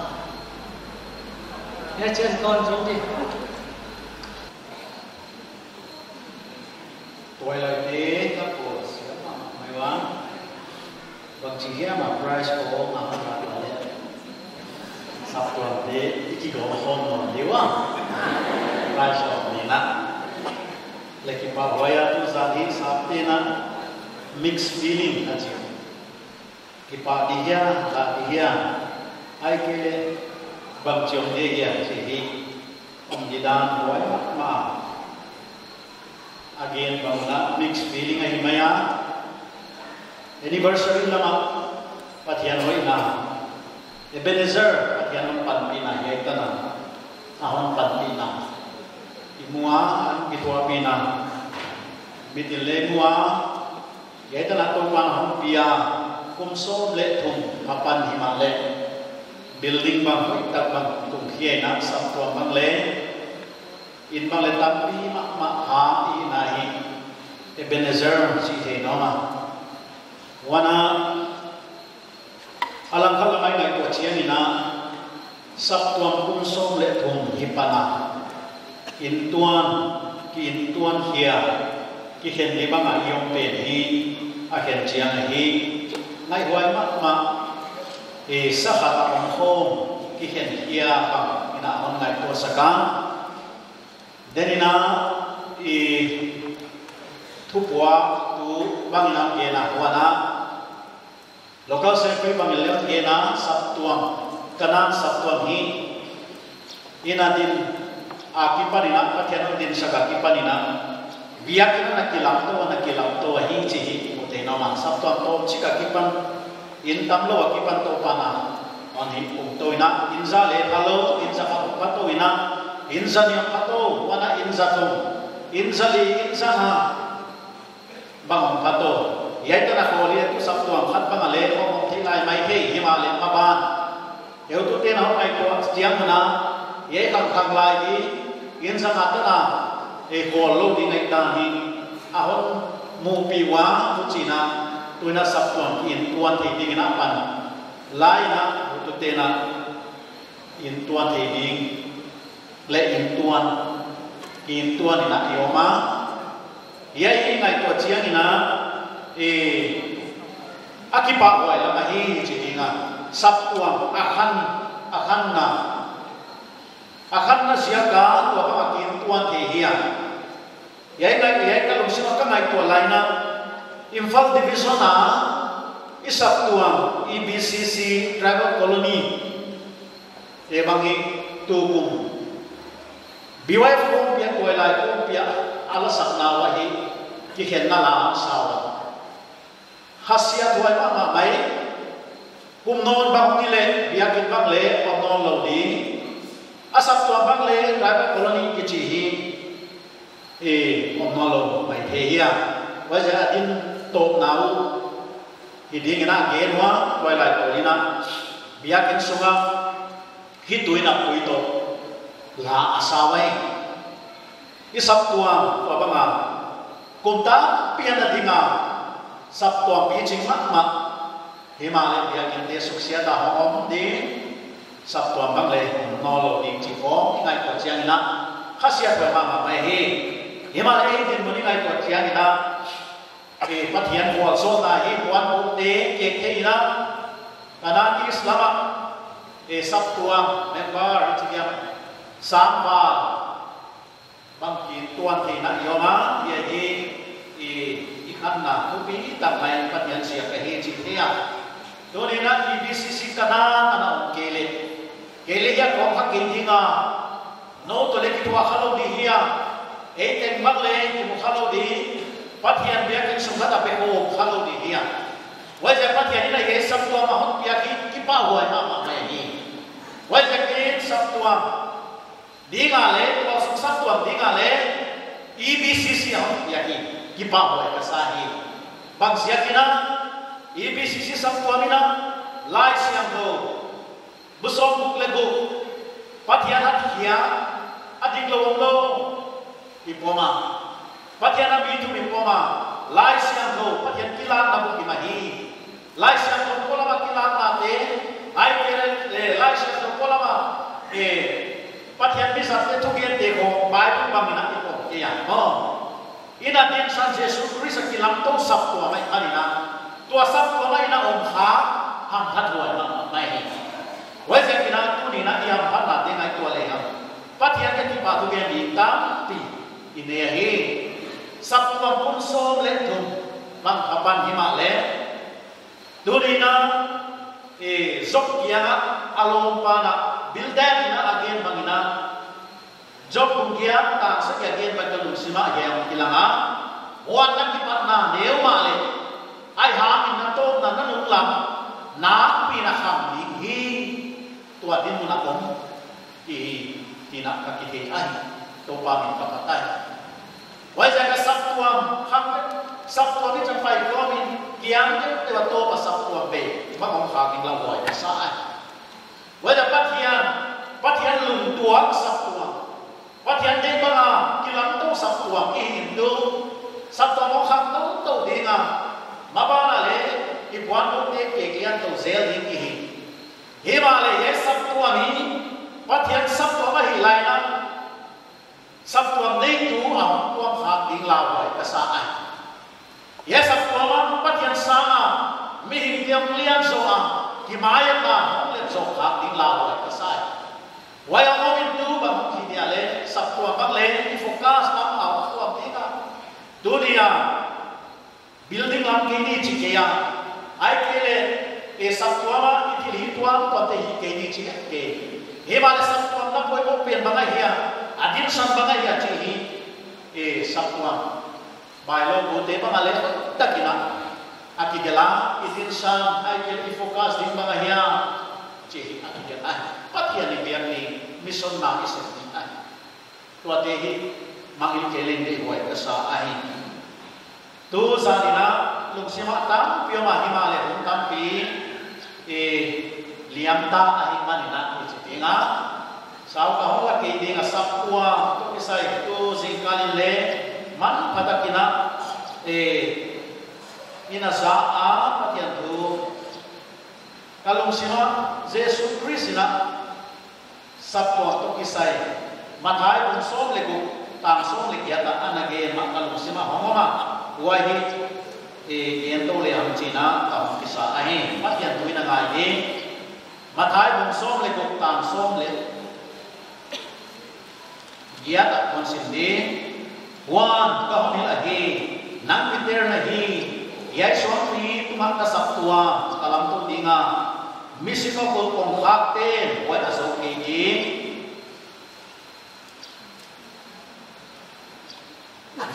Hichiang kon zong di. Tuailaite ka pawl siam mahmah mai ua. Bangchi hiam a prize khawng a hon la leh, saptuamte i kigo khawm nawn ding ua. Prize khawng ni na. Leh kipahhuai a tuzan hi sapte'n a mixed feeling a chi. Kipah di hia, la di hia. Ahihkeileh bangchi om di hia chih hi om di dan huai mahmah. A gen bang un a mixed feeling ahi mai a. Anniversary lam ah Pathian hoihna, Ebenezer, Pathian hon panpihna hiai tan a, a hon panpihna i mu a, a hon kithuahpihna mit in leng i mu a. Hiai tan a Toupa'n a hon pia, kum sawm leh thum a pan himahleh, building bang hoihtak bang tung hiai na, saptuam bang leh, inn bang leh tampi mahmah a i hihna hi Ebenezer chih theih nawn a. Huan a, a langkhat lam ah i ngaihtuah chiangin a, saptuam kum sawm leh thum hi pan a, inntuan, ki inntuan khia, kikhen di bang a i om pen hi, a khen chiang ahi, ngaihhuai mahmah, e, sa khat a om khawm, kikhen khia bang in a hon ngaihtuah sak a. Denin a, i, thupuaktu bang in a gen a, huan a, local secretary bang in leng gen a, saptuam, Kanan saptuam hi, inn a din, a kipan in a, Pathian hon dinsak a kipan in a, biakinn a na kilamtou, na kilamtou ahi chih hi mu thei na om a, saptuam tawmchik a kipan, inn tamlou a kipan Toupa'n a hon hihpumtou in a, inn za leh phalou, inn za khat phatou in a, inn za nih phatou, huan a inn za thum, inn za li, inn za nga bang hong phatou. Hiai tan a khawl hi tu saptuam khat bang a leh hong om thei lai maithei, himahleh maban heutute'n a hon ngaihtuah chiang un a, hiai khangkhang lai hi, inn za nga tan a, ei khawl lou ding ngaihdan hi a hon muhpih ua, huchiin a, tuin a saptuam ki inntuan thei ding in a pan lai in a, heutute'n a inntuan thei ding leh inntuan, ki inntuan in a i om a. Hiai i ngaihtuah chiang in a, eh, a kipahhuai lam ahi chi ding a. Saptuam a khan, a khanna, a khanna ziak a tua bang a ki inntuan thei hi a. Hiai ngai, hiai ka lungsim a ka ngaihtuah lai in a, Imphal Division a i saptuam, E B C C Tribal Colony, e bang hi tukum B Y F kawmpi a, tuailai kawmpi a a lasakna uah hi kikhenna la a sa ua. Khasiathuai mahmah mai. Kum nawn bang hi leh, biakinn bang leh om nawnlou ding. A saptuam bang leh, Tribal Colony kichi hi, eh, om nawnlou maithei hi a. Huaiziak a din tawpna uh hi ding in a gen ua, tuailai pawl in a, biakinn sung a hi tui na pui toh la a sa uai. I saptuam tua bang a kum tampi a na ding a, saptuam piching mahmah, himahleh biakinnte suksiat a hong om ding, saptuam bang leh om nawnlou ding chih khawng i ngaihtuah chiang in a, khasiathuai mahmah mai hi. Himahleh ei dinmun i ngaihtuah chiang in a, eh, Pathian vualzawlna hi puanbukte kek thei in a, Kanaan East lam a, eh, saptuam member hi chi diam, sangval bang ki inntuan theihna i om a, hiai hi, i, i khanna thupi tak mai Pathian ziak ahi chih theih a. Tuni'n a E B C C Kanaan a na om kei leh, kei leh hiai kawm kha kei ding a, nou toh leh kithuah khalou di hi a, ei teng bang leh kimu khalou di, Pathian biakinn sung khat a bek om khalou di hi a. Huaiziak Pathian in a hiai saptuam a hon piak hi kipahhuai mahmah mai hi. Huaiziak in saptuam ding a leh, tualsung saptuam ding a leh, E B C C a hon piak hi kipahhuai ka sa hi. Bang ziak in a, E B C C saptuam in a, Laisiangthou bu sawmguk leh guk, Pathian a thia, a dinglou omlou i pom a. Pathian a mi thum i pom a. Laisiangthou, Pathian kilakna buk i mah hi. Laisiangthou polam a kilaknate, ahihkeileh, eh, Laisiangthou polam a, eh, Pathian mi zatte thugente khawng Bible bang in a i pom kei a. Maw. In a dinsan Jesu Khrist a kilamtou saptuam ahihman in a, tua saptuam a i na om kha, hamphathuai mahmah mai hi. Huaiziak in a tuni'n a i hamphatnate ngaihtuah lehang, Pathian ka kipahthu gen ding tampi i nei ahi. Saptuam kum sawm leh thum bang kha pan himahleh, tuni'n a, eh, Job kiang a a lawmpa'n a, Bildad in a a gen bang in a, Job bung giat tang sagih a gen bang ka lungsim ah hiai hong kilang a. Huan na kipatna neu mahleh, ahihhangin na tawpna na nunglam nakpi in a kham ding hi. Tua dinmun a om i hi, chih na ka kithei ahi. Toupa min ka phat ahi. Huaiziak a saptuam khang, saptuam i chang pai kawm in kiang deuhdeuh a tawp a saptuam bei bang hong khak ding lauhuai ka sa ahi. Huaiziak Pathian, Pathian lungtuak saptuam, Pathian deih bang a kilamtou saptuam i hi in tu, saptuam hong khang toutou ding a, maban ah leh i puanbukte kek lian tou zel ding i hi. Himahleh hiai saptuam hi Pathian saptuam ahih lai in a, saptuam neitu a hong kuang khak ding lauhuai ka sa ahi. Hiai saptuam ah Pathian sang a mihingte hong lian zoh a, kimaiakna hong lian zoh khak ding lauhuai ka sa ahi. Huai a om in tu bang hong hi dia leh, saptuam bang leh i focus bang a hong tuam ding a. Tuni a building lam kei ni chi kei a, ahihkeileh, e saptuam a i thil hih tuamtuamte hih kei ni chi kei. Himahleh saptuam na poimoh pen bang ahia, a San bang ahia chih hi, e, saptuam bailou kute bang a leh, takin a kigelh a, i dinsan, ahihkeileh i focus ding bang ahia chih hi a kigelh a. Pathian i biak ni, mission na i sem ni a. Tuate hi, mangngilh kei leng deihhuai ka sa ahi. Tu zan in a lungsim ah tampi om a, himahleh hun tampi, e, liam ta ahihman in a i chi ding a. Sau ka hon la kei ding a, saptuam toh kisai tu zingkal in leng manpha takin a, e, i na za a, Pathian thu ka lungsim ah Jesu Khrist in a saptuam toh kisai, Matthai bung sawm leh guk, tang sawm leh giat ah ana gen mah ka lungsim ah hong om a, huai hi, e, gen tou lehang chi'n a ka hon kisa ahi. Pathian thu i na ngai ding. Matthai bung sawm leh guk, tang sawm leh giat ah kon sim ding. Huan ka hon hilh ahi, nang Peter na hi, hiai suangpi tungah ka saptuam ka lamtou ding a, misi kongkhakte'n huai a zou kei ding.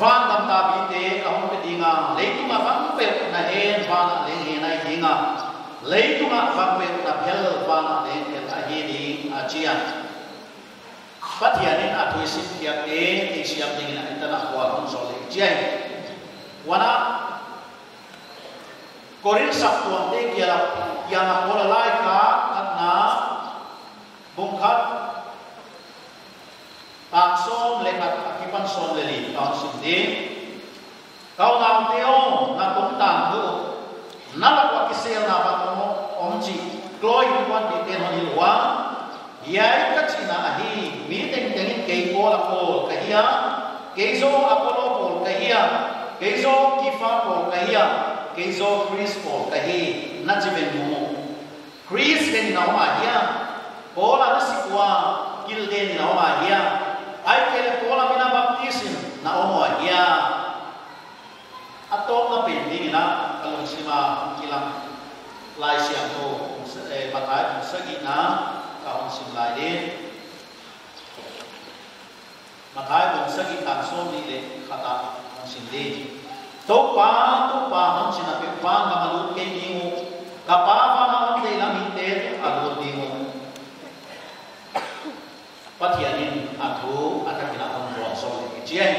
Van gamtatbite ka hon pe ding a, leitung ah bang peuh na hen van ah leng hen ahi ding a, leitung ah bang peuh na phel van ah leng phel ahi ding, a chi a. Pathian in a thu i sim khiakte theisiam dingin a i tan a khual hon sawl leh chi ahi. Huan a, Korinth saptuamte kiang ah, kiang ah Paul a laikhak khatna, bung khat, tang sawm leh khat akipan sawm leh li ka hon sim ding. Ka unaute aw, na tungtang uh, na lak uah kiselna bang om, om chih Chloe innkuanpihte hon hilh ua. Hiai ka chihna ahi, mi tengteng in kei Paul a pawl ka hi a, kei zaw Apollo pawl ka hi a, kei zaw Kipha pawl ka hi a, kei zaw Khrist pawl ka hi, na chi veng maw. Khrist den in a om ahia? Paul a na sik ua, kil den in a om ahia? Ahihkeileh Paul a min a baptis in na om ahia? A tawpna pen dingin a ka lungsim a kilang Laisiangthou, eh, Matthai bung sagihna ka hon sim lai ding. Matthai bung sagih tang sawmnih leh khat ah hon sim ding. Toupa, Toupa, hon chi napeuh van gam ah lut kei ding uh, ka Pa van a om deilam mite tung ah lut ding uh. Pathian in a thu a takin a hon vualzawl leh chi ahi.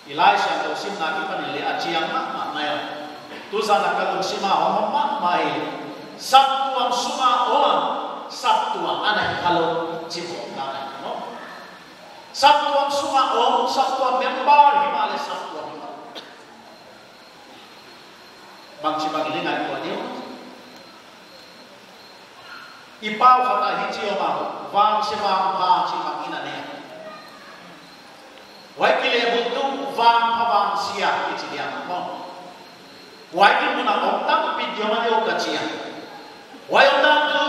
I Laisiangthou simna akipan in leng a chiang mahmah mai a. Tu zan a ka lungsim a hong om mahmah hi. Saptuam sung a om a, saptuam ana hi khalou chih hong na ngai maw. Saptuam sung a om, saptuam member himahleh saptuam hi mah. Bangchibang i leng ngaihtuah ding uh. I pau khat ah hichi om a, vangse vangpha chih bang i na nei. Huai kilehbulh tu vangpha vangse i chi diam maw. Huai kimun a om tampi diam a diam ka chi a. Huai omdan tu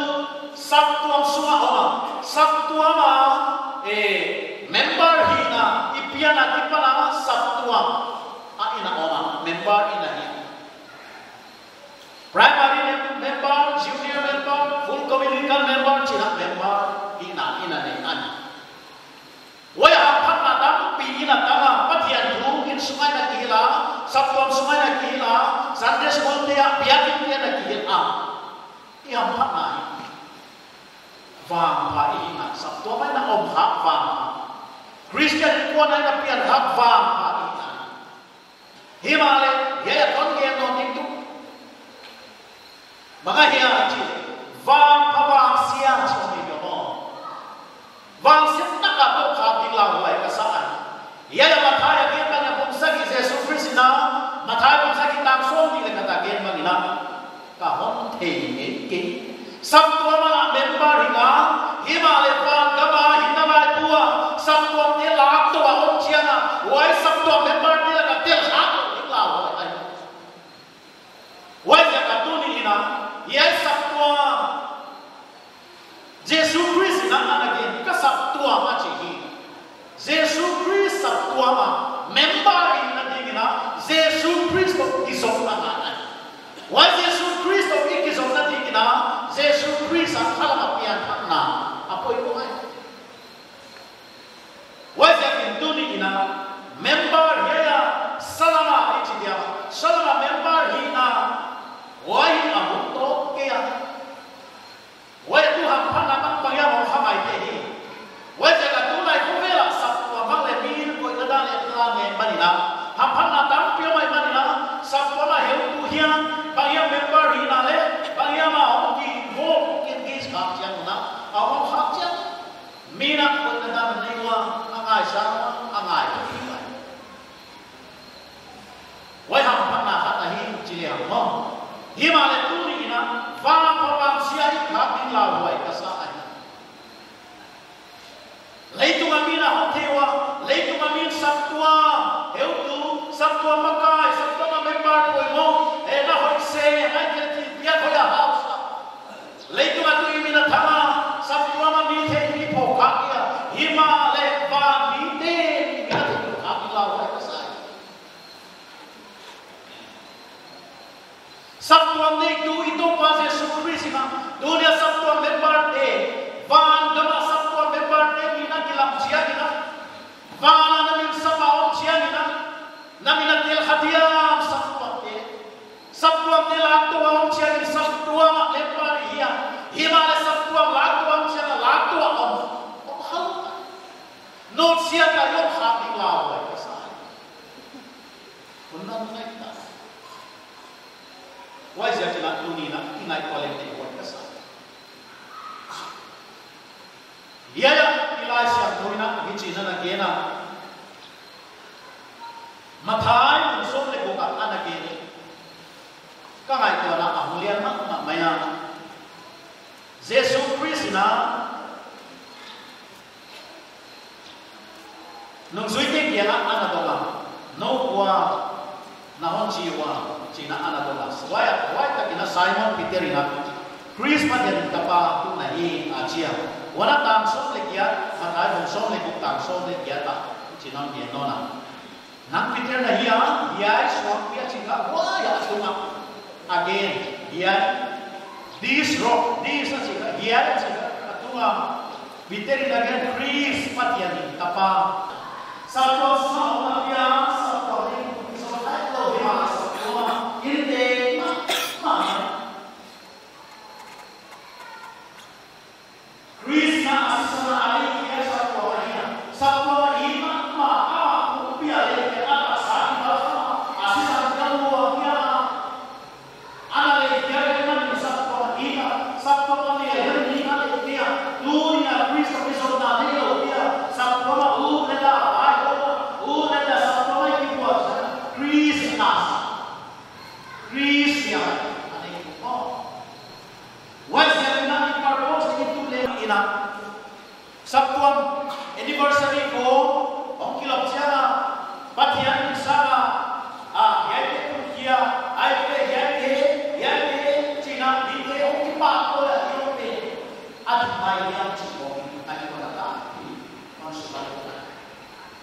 saptuam sung a om a, saptuam a, eh, member hihna, i pian akipan a saptuam a i na om a, member i na hi. Primary mem-, member, junior member, full communion member, chihna member hihna i na nei ahi. Huai hamphatna tampi i na tang a, Pathian thu insung ah i na kihilh a, saptuam sung ah i na kihilh a, Sunday school te ah, biakin te ah i na kihilh a. I hamphatna hi. Vangpha i hihna, saptuam ah i na om kha vangpha. Christian innkuan ah i na pian kha vangpha i hihna. Himahleh, hiai a kon gen nawn ding tu. Bang ahia chih leh, vangpha vangse chih om hi maw. Vangse taka toh kha ding lauhuai ka sa a. Hiai a Matthai a gen bang a bung sagih Jesu Khrist in a, Matthai bung sagih tang sawmnih leh khat a gen bang in a. Ka hon thei ngei kei. Saptuam a member hi ngal, himahleh van gam a hinna laibu a, saptuamte lak toh a om chiang a, huai saptuam member te lak a tel kha toh ding lauhuai ahi. Huaiziak a tuni in a, hiai saptuam Jesu Khrist in a ana gen, ka saptuam a chi hi. Jesu Khrist saptuam a member hihna dingin a, Jesu Khrist toh kizopna ngai. Huai Jesu Khrist toh i kizopna dingin a, Jesu Khrist a khalam a pianthakna a poimoh ahi. Ngai sa a ngai. Huai hamphatna khat ahi chi le hang maw. Himahleh tuni in a, van pha van sia i khak ding lauhuai ka sa ahi. Leitung a mi na hong thei ua, leitung a mi saptuam heutu, saptuam makai, saptuam a member poimoh, e na hoih se, ngai ke ti pia hoih a hausa. Leitung a tu i mi na thang a, saptuam a mi thei mi pho khak ia, himahleh van mite mi na thei tu khak lauhuai ka sa. Saptuam neitu i Toupa Jesu Khrist in a, tuni a saptuam member te, van gam a saptuam member te mi na kilam chiang in a, van a na min sap a om chiang in a, na min a tel kha diam saptuam te. Saptuam te lak tou a om chiang in saptuam a member i hia, himahleh saptuam lak tou a om chiang a lak tou a om. Om hal. Not sia ka yong khak ding lauhuai ka sa. Hun na ngai ta. Huaiziakin a tuni in a i ngaihtuah leng theih huai ka sa. Hiai a i Laisiangthou in a hichi'n a na gen a. Matthai bung sawm leh guk ah a na gen. Ka ngaihtuahna a hong lian mahmah mai a. Jesu Khrist in a nungzuite kiang ah a na dong a, nou kua na hon chi ua, chi'n a na dong a. Huai, huai takin a Simon Peter in a, Khrist Pathian in tapa tuh na hi a chi a. Huan a tang sawm leh giat, Matthai bung sawm leh guk tang sawm leh giat ah, chi'n a gen nawn a. Nang Peter na hi a, hiai suangpi a chih kha huai a tung a. Again, hiai, this rock, this a chih kha, hiai a chih kha, a tung a. Peter in a gen Khrist Pathian in tapa. Saptuam sung a om a pia, saptuam in, so hai lo hi ma saptuam, in te, ma, ma. Khrist in a sisan a lei kia saptuam ahi a. Saptuam ahi mahmah a, pumpi a lei kia a taksa in a, a sisan kia lua kia. Ana lei kia lei man in saptuam ahi a. Saptuam a lei a lei ni a lei kia. Tuni a Khrist a mi zonna nei lou kia. Saptuam a u le la, ai ho, u le la saptuam a i ki buat sa. Khrist in a sa. Khrist in a. A lei ko. Huaiziakin a i purpose i tu le in a. Saptuam anniversary ko hong kilawm chiang a, Pathian in sa a, a, hiaite put kia, ai te, hiaite, hiaite, chi'n a, mite hong kipak ko a, hiaite. A tu mai hiam chi ko, a ni ko na ta, hon su ba ko na.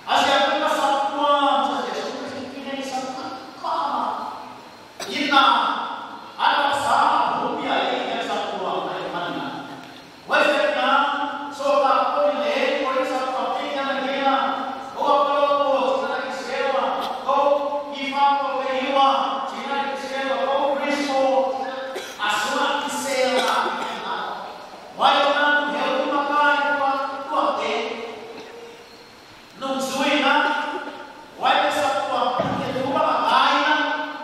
A ziak pen a saptuam, sa Jesu Khrist in kinei saptuam, mahmah. Ina, a taksa a pumpi a lei kia saptuam ahi manin a. Huaiziakin a, sawltak Paul in leng, Korin saptuam te kiang ah a gen a, kou Apollo kou, chi'n a kisel ua, kou Kefa kou ka hi ua, chi'n a kisel ua, kou Khrist kou, a sung a kisel a, a. Huai kou na tu heutu makai kou, kou te. Nungzui in a, huaite saptuam pute tu bang a ngai in a,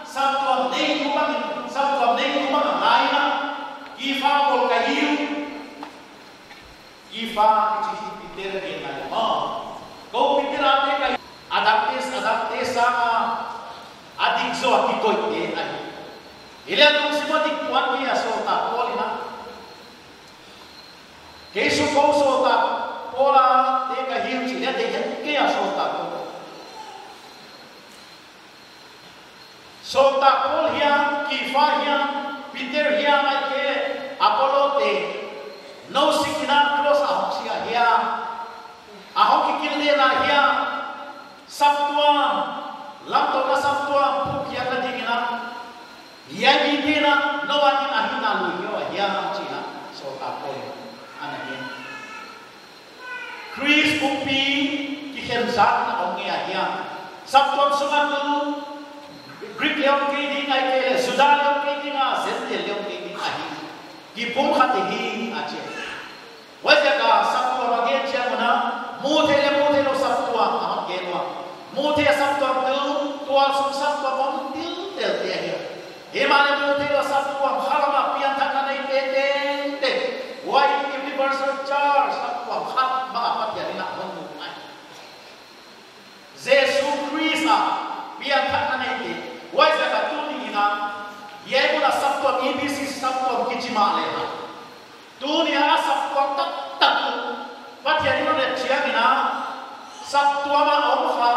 saptuam neitu bang in, saptuam neitu bang a ngai in a, Kefa kou ka hi uh. Kefa kichi hi Peter te ka hi uh. Kou Peter a te ka hi uh. A dangte, a dangte sang a, a dik zaw a kikoihte ahi. Hileh a lungsim a dik tuan kei a sawltak Paul in a. Kei sung kou sawltak Paul a te ka hi uh chih leh te hiam kei a sawltak Paul. Sawltak Paul hiam, Kefa hiam, Peter hiam ahihkeileh Apollo te. Nou sik in a cross a hong si a hiam. A hong kikilhden a hiam. Saptuam, lamtou a saptuam, phuhkhiakna ding in a. Hiai mite na, nou a ding a hihna lui hia, hiam chi'n a, sawltak Paul in a na gen. Khrist pumpi kikhensakna om ngei a hiam. Saptuam sung a tu, Greek leh om kei ding ahihkeileh, Juda leh om kei ding a, Gentile leh om kei ding ahi. Kipumkhat hi a chi. Huaiziak a saptuam a gen chiang un a, mutheih leh mutheihlou saptuam a hon gen ua. Mutheih saptuam tuh, tualsung saptuam om tiltelte ahi. Himahleh mutheihlouh saptuam khalam a pianthakna neite tengteng. Huai Universal Church saptuam khat bang a Pathian in a hon mu ahi. Saptuam a om kha,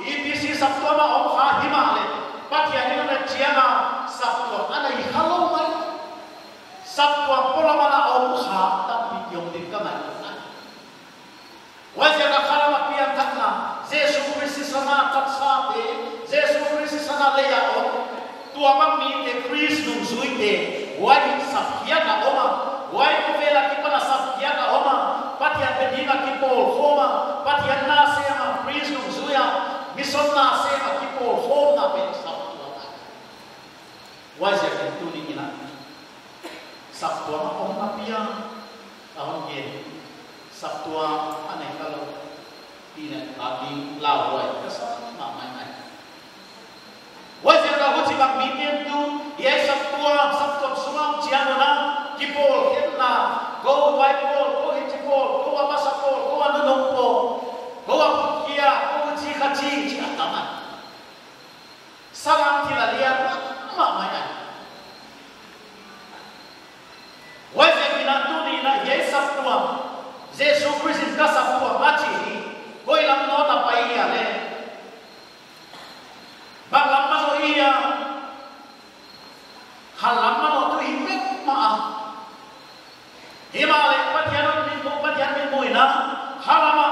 EBC saptuam a om kha himahleh, Pathian in a chiang a saptuam ana hi kha lou mai. Saptuam polam a na om kha tampi ki om ding ka ngaihtuah. Huaiziak a khalam a piangthakna, Jesu Khrist sisan a tatsate, Jesu Khrist sisan a lei a om, tuabang mite, Khrist nungzuite, huai sapkhiak a om a, huai khovel a kipan a sapkhiak a om a, Pathian pe ding a kipawlkhawm a, Pathian na sem a, Khrist nungzui a, mission na sem a kipawlkhawmna pen saptuam a. Huaiziakin tuni in a, saptuam a omna piang, a hon gen, saptuam a nei kha lou, tina ka ding lauhuai ka sa mahmah ngai. Huaiziak a huchibang miten tu, hiai saptuam, saptuam sung a chiang un a, kipawl khenna, kou huai pawl, kou hichi pawl, kou a masa pawl, kou a nunung pawl, kou a phukhia, kou chi kha chi, chi a tam a. Salam thil a lian mahmah mai a. Huaiziakin a tuni in a hiai saptuam, Jesu Khrist in ka saptuam a chi hi, koi lam nawn a pai hia leh, bang lam manoh hia, kha lam manoh tu hi pek mah a. Himahleh Pathian in min mu, Pathian min mu in a, khalam a,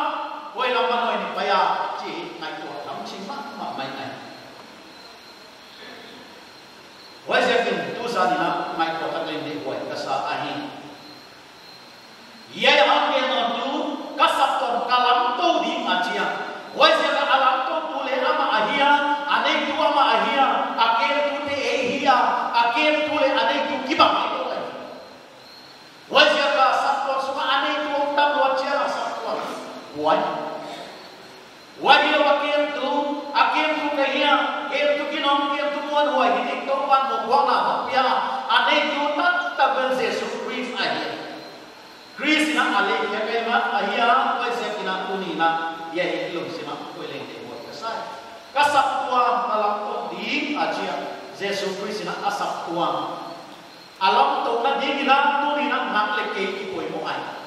koi lam manoh in pai a, chi ngaihtuah tham ching mahmah mai ngai. Huaiziakin tu zan in a ngaihtuah tak leng deihhuai ka sa ahi. Hiai a hon gen nawn tu, ka saptuam ka lamtou ding a chi a. Huaiziak a lamtoutu leh amah ahi a, a neitu amah ahi a, a kemtute ei hi a, a kemtu leh a neitu kibang ei lou ahi. Huaiziak a saptuam sung a a neitu om tam lua chiang a saptuam huai. Huai hilou a kemtu, a kemtu ka hi a, kemtu ginom, kemtu muanhuai hi ding Toupan mohpuakna hon pia, a neitu taktak pen Jesu Khrist ahi. Khrist in a lei kia ka hi mah ahi a, huaiziakin a tuni in a, hiai hi lungsim a koi leng deihhuai ka sa. Ka saptuam ka lamtou ding a chi a, Jesu Khrist in a saptuam a lamtouna dingin a tuni in a nang leh kei i poimoh ahi.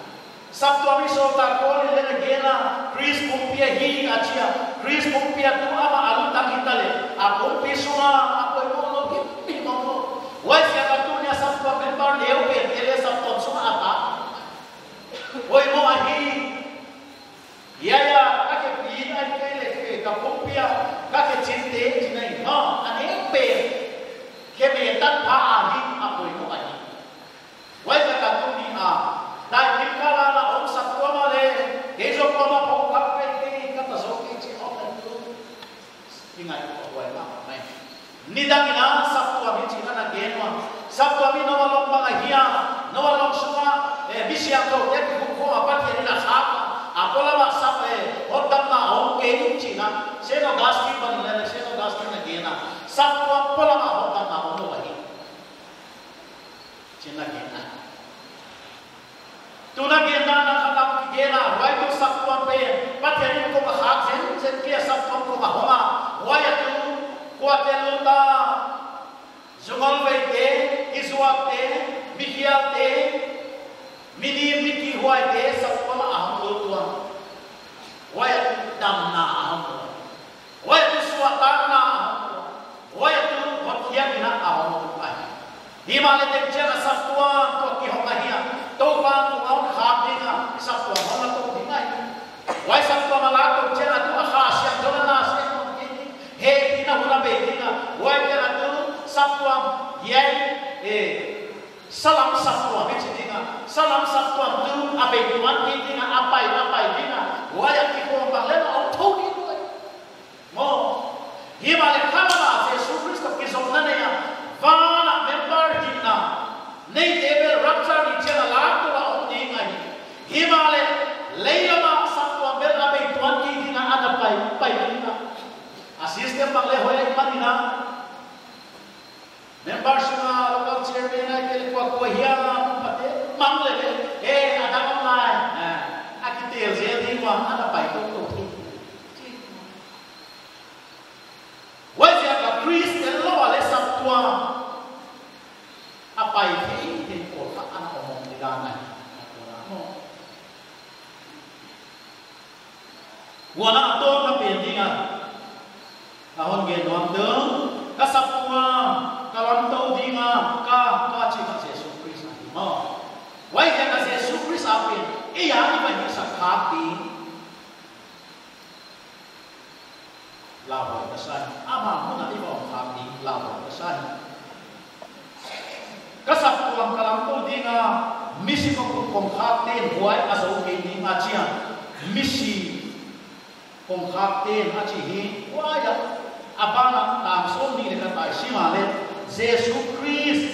Saptuam i sawltak Paul in leng a gen a, Khrist pumpi ahi a chi a, Khrist pumpi a tu amah a lutang hita leh, a pumpi sung a a poimoh lou hi, hi mawk lou. Huaiziak a tuni a saptuam member neupen te leh saptuam sung a a ta poimoh ahi. Hiai a, ka kepi ahi kei leh ka pumpi a, ka kechinte chi nai, ha, a neupen, khe me tan pha ahi, a poimoh ahi. Huaiziak a tuni a, dai kim kal a na om saptuam a leh, kei zong kuamah phawk kha kei te, ka ta zou kei chi om a tu. I ngaihtuah huai mahmah mai. Nidang in a saptuam hi chih na gen ua. Saptuam hi Noah long bang ahi a. Noah long sung a, eh, misiangthoute kikhupkhawm a Pathian in a khak a. A polam a sap, eh, hotdamna om kei chihna. Saint Augustine bang in leh, Saint Augustine in a gen a. Saptuam polam a hotdamna om lou ahi. Chihna gen a. Tuna genna na khalam kigen a, huai tu saptuam pen, Pathian in kong a khak zenzen kia saptuam kong a hong a, huai a tu, kuate luta, zungol veite, kizuakte, mikhialte, midim mikihuaite, saptuam a hong lut ua. Huai a tu damna a hong lut. Huai a tu suahtakna a hong lut. Huai a tu hotkhiakna a hong lut ahi. Himahleh tengchiang a saptuam toh kihong ahi a. Toupan kong a hon khak ding a, saptuam hon la tou ding ahi. Huai saptuam a la tou chiang a tu a Kha Siangthou in a na sem kei ding. Hehpihna hun a bei ding a. Huai chiang a tu saptuam hiai, eh, Salam saptuam i chi ding a, salam saptuam tu a bei tuan kei ding a, a pai, a pai ding a, huai a kikhawm bang leh na om thou ding uh. Maw, himahleh khalam a Jesu Khrist toh kizopna nei a, van a member hihna neite bel rapture ni chiang a la tou a om ding ahi. Himahleh, leilam a saptuam bel a bei tuan kei ding a, ana pai, pai ding a. A system bang leh hoih ahihman in a. Member sung a local chairman ahihkeileh kuakua hiam pate mang leh leh, eh, a dang om lai, eh, a kitel zel ding Huan a tawpna pen ding a, ka hon gen nuam tung, ka saptuam ka lamtou ding a, ka, ka chih kha Jesu Khrist ahi maw. Huaiziak a Jesu Khrist a pen ei a i va hihsak khak ding lauhuai ka sa hi. Ama mun a i va om khak ding lauhuai ka sa hi. Ka saptuam ka lamtou ding a, misi kong, kongkhakte'n huai a zou kei ding a chi a, misi kongkhakte'n a chi hi. Huai a, a ban a tang sawmnih leh khat a i sim a leh, Jesu Khrist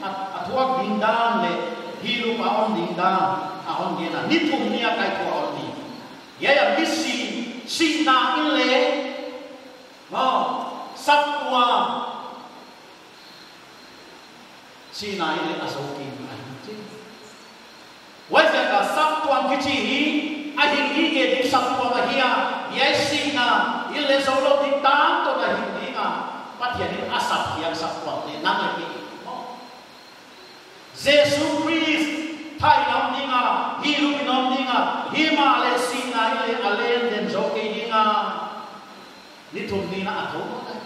a, a thuak ding dan leh hilup a om ding dan a hon gen a, ni thum ni a kaituah om ding. Hiai a misi sihna in leng, maw, saptuam sihna in leng a zou kei ahi chi. Huaiziak a saptuam kichi hi, a hing hi kei ding saptuam ahi a, hiai sihna in leng zoulou ding tangtawn a hing ding a, Pathian in a sap hiam saptuamte nang leh kei, maw. Jesu Khrist thah in om ding a, hilup in om ding a, himahleh sihna in leng a len den zou kei ding a, ni thum ni a a thou mawk ahi.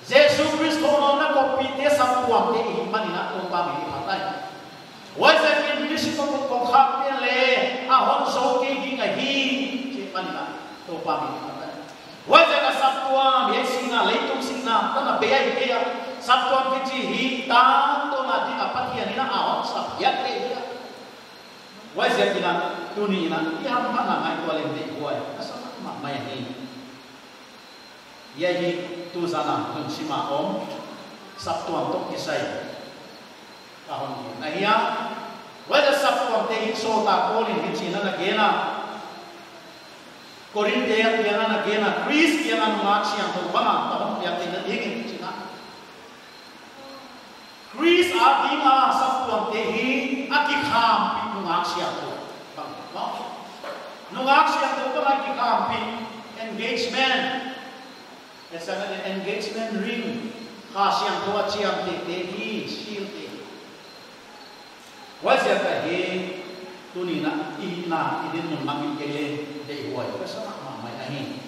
Jesu Khrist thounawnna koppite saptuamte i hih manin a Toupa min i phat ahi. Huaiziakin misi kong, kongkhakte'n leng a hon zou kei ding ahi chih manin a Toupa min i phat ahi. Huaiziak a saptuam, hiai sihna, leitung sihna tan a bei ahi kei a, saptuam kichi hi tangtawn a ding a Pathian in a hon sap hiam kei hi a. Huaiziakin a tuni in a i hamphatna ngaihtuah leng deihhuai ka sa mahmah ahi. Hiai hi tuzan a hun sim a om saptuam toh kisai ka hon gen ahi a. Huaiziak saptuamte hi sawltak Paul in hichi'n ana gen a, Korinthte a kiang ana gen a, Khrist kiang a nungak siangthou bang a ka hon piak theihna dingin chi a. Khrist a ding a saptuamte hi a kikhampih nungak siangthou bang, maw. Nungak siangthou bang a kikhampih, engagement. Esana engagement ring, kha siangthou a chiamtehte hi, sealte. Huaiziak ahi, tuni in a i hihna, i dinmun mangngilh kei leh deihhuai ka sa mahmah ahi.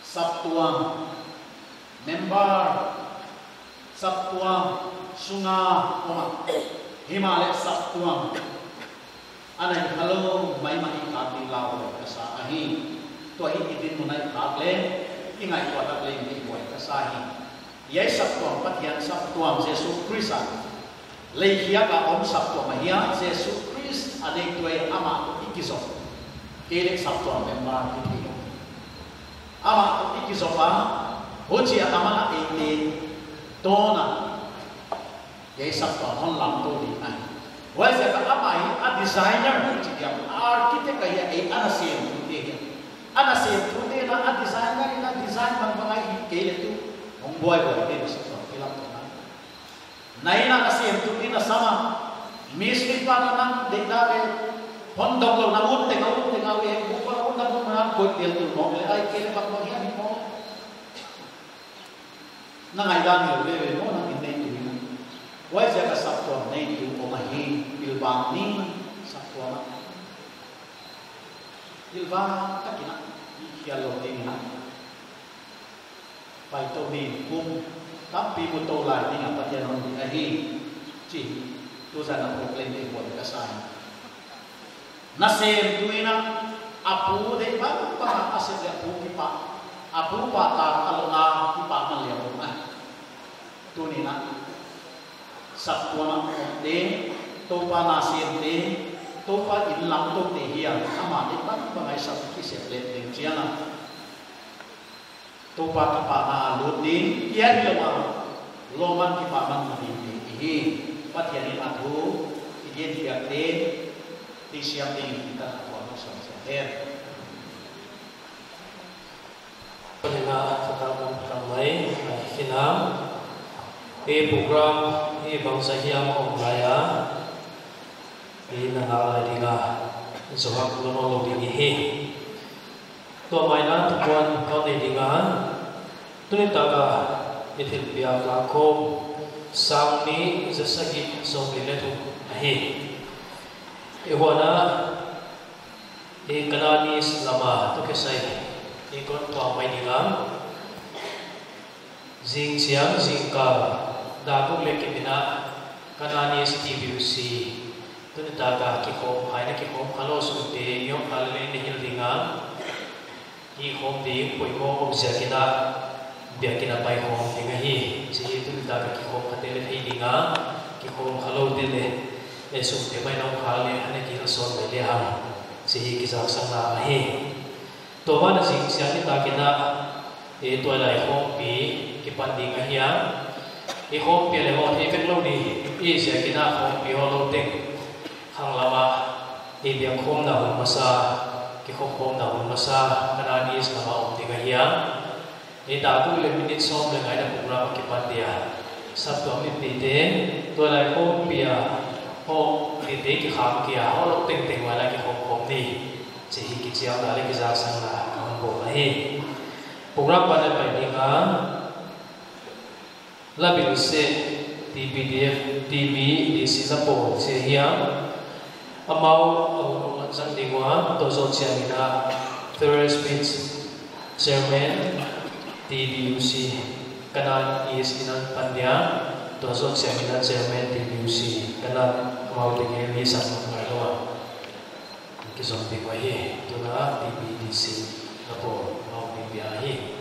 Saptuam member, saptuam sunga om a, himahleh saptuam a nai khalou maimah i khak ding lauhuai ka sa ahi. Tua hi i dinmun a i khak leh, i ngaihtuah tak leh deihhuai ka sa hi. Hiai saptuam Pathian saptuam Jesu Khrist a, leikhiak a om saptuam ahi a, Jesu Khrist a neitu ahi, amah toh i kizop. Kei leh saptuam member kithei lou. Amah toh i kizop a, huchi a amah a eite dawn a, hiai saptuam hon lamtou ding ahi. Huaiziak a amah hi a designer chi diam, architect ahi a, ei ana semtute hi. Ana semtute in a designer in a design bangbang a hih kei leh tu hong buaibuai ding saptuam kilamtou na. Nai in a semtute in a sam a, mistri pa in a nang deihna leh hon dawklou na ut teng a ut teng a ut, eh, bu pa ut na bu na koih tel tul mawk leh, ahihkeileh bangbang hiam hi maw. Na ngaihdan hilou veve maw, nang in neitu in a. Huaiziak a saptuam neitu om ahi, pilvang ni saptuam a. Pilvang tak in a, i khial lou ding in a. Paitou ni kum tampi mutou lai ding a Pathian hon deih ahi chih tuzan a proclaim ding huai ka sa hi. Nasemtu in a, a pu deih bangbang a sep leh a pu kipah, a pu pahtak a lawmna kipah man leh a om a. Tuni in a, saptuam a omte, Toupa nasemte, Toupa in lamtoute hi a, amah deih bangbang a i sap kisep leh ding chiang a. Toupa kipahna a lut ding, kia hilou a, lawmman kipahman ding ding hi. Pathian in a thu i gen khiakte, tisiam ding in ka tuam sawm siam hen. Pathian a thakam kam mai, mai khinam. Hiai program, hiai bangzah hiam om lai a. Hiai na ngak lai ding a, zohak lou lou ding hi. Tua main a thupuan hon nei ding a, tuni tak a i thilpiak lakhawm sang nih za sagih sawmli leh thum ahi. I huan a Kanani lama toh kisai i kon tuak mai ding a. Zingchiang zingkal dak guk leh kim in a Kanani T B U C tuni tak a kikhawm kha in a, kikhawm khalou sungte i om kha leh i na hilh ding a. Kikhawm ding poimoh om ziak in a biakin a paikhawm ding ahi. Chih hi tuni tak a kikhawm khate leh thei ding a, kikhawm khaloute leh sungte mai na om kha leh ana kihilhsawn mai lehang chih hi kizaksanna ahi. Tua ban ah zingchiang nitak in a, e, tuailai khawmpi kipan ding ahi a. I khawmpi leh hon thei vek lou ding i ziak in a khawmpi hoihlou teng khanglam ah, e, biakkhawmna hun masa, kikhop khawmna hun masa Kanani lama om ding ahi a. E, dak guk leh minute sawm leh nga in a program kipan dia. Saptuam mipite, tuailai khawmpi a, hoih, mite kikham kei a, hoihlou tengteng huai ah kikhawm khawm ni. Chih hi kichiamna leh kizaksanna ka hon bawl ahi. Program pan a pai ding a, Labilse T B D F, T B D C Lapawl chih ahi a. Amau a hun hong zang ding ua, tua zoh chiang in a Federal Speech Chairman T B U C Kanani in a pan dia. Tua zoh chiang in a Chairman T B U C Kanani amau tengteng in sang ngailou a kizom ding uh ahi. Tun a T B D C Lapawl amau mi bia hi.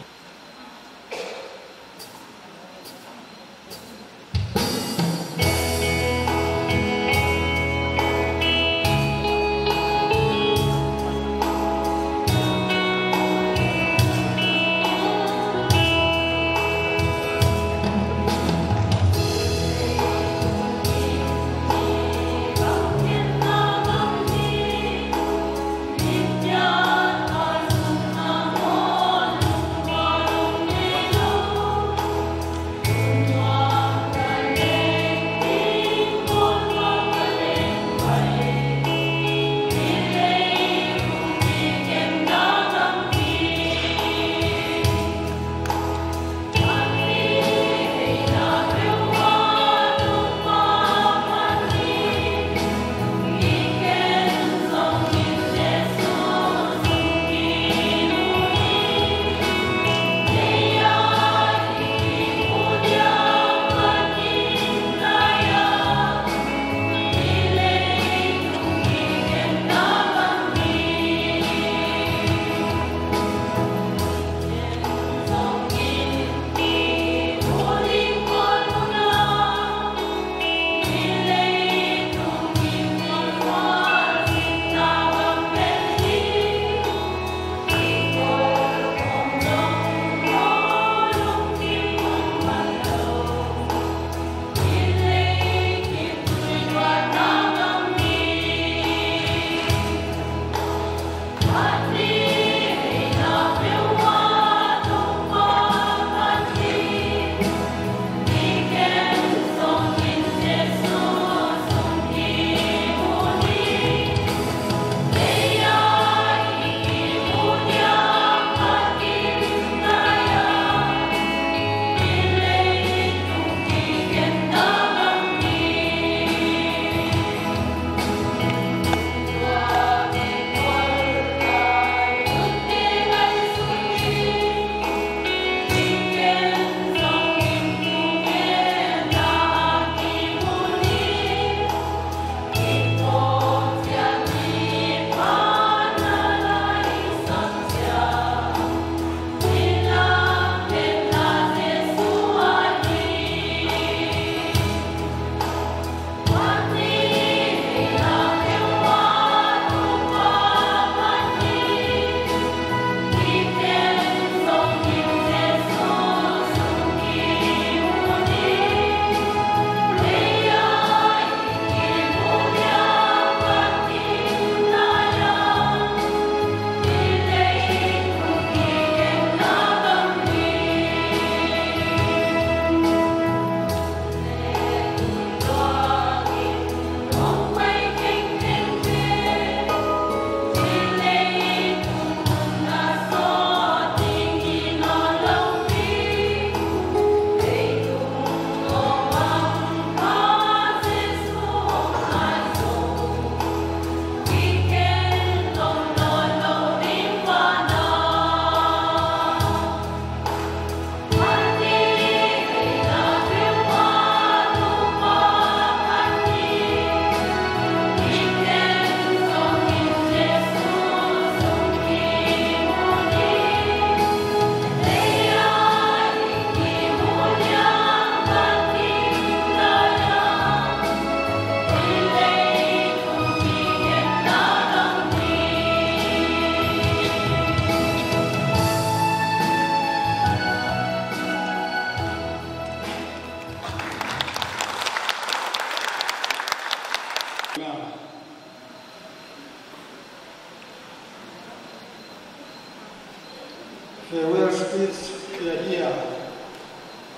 Farewell speech hi a.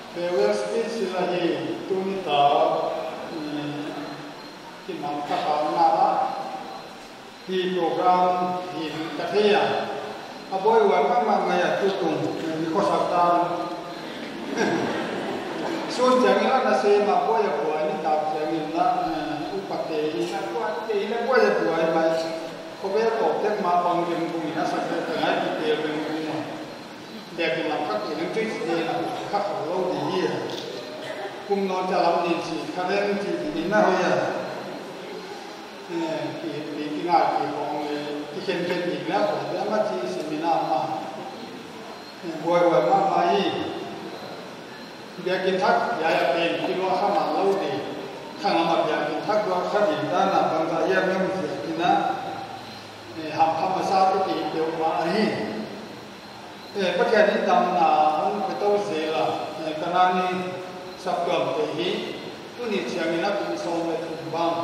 Farewell speech hi a hi, tuni ta, mm, kimang ka ta na a. Hi program hi ka thei a. A buaihuai mahmah ngai a tutung, eh, mi khosak ta. Sun chiangin a na sem a buai a buai ni tak chiangin la, eh, upate hi na buai te hi na buai a buai mai. Khovel tawp tek mah bang rem kum in a sak te ngai ki tel rem kum a. Biakin lam kha ki leng tui te na kha kha lo di hi a. Kum nawn chia lam din chi kha leng chi di na hoih a. Eh, ki, ki, ki ngai ki hong le, ki khen khen ding le, ko te ma chi seminar mah. Eh, buaihuai mahmah hi. Biakin thak, ya ya pen, ki lua kha ma lo di. Khang ma biakin thak lua kha din ta na, bang ta ya ngam sia ki na. Eh, ham kha masa tu ki peuhmah hi. Eh, Pathian in damna hon pe tou zel a, eh, Kanaan saptuam te hi, tuni chiangin a kum sawm leh thum bang.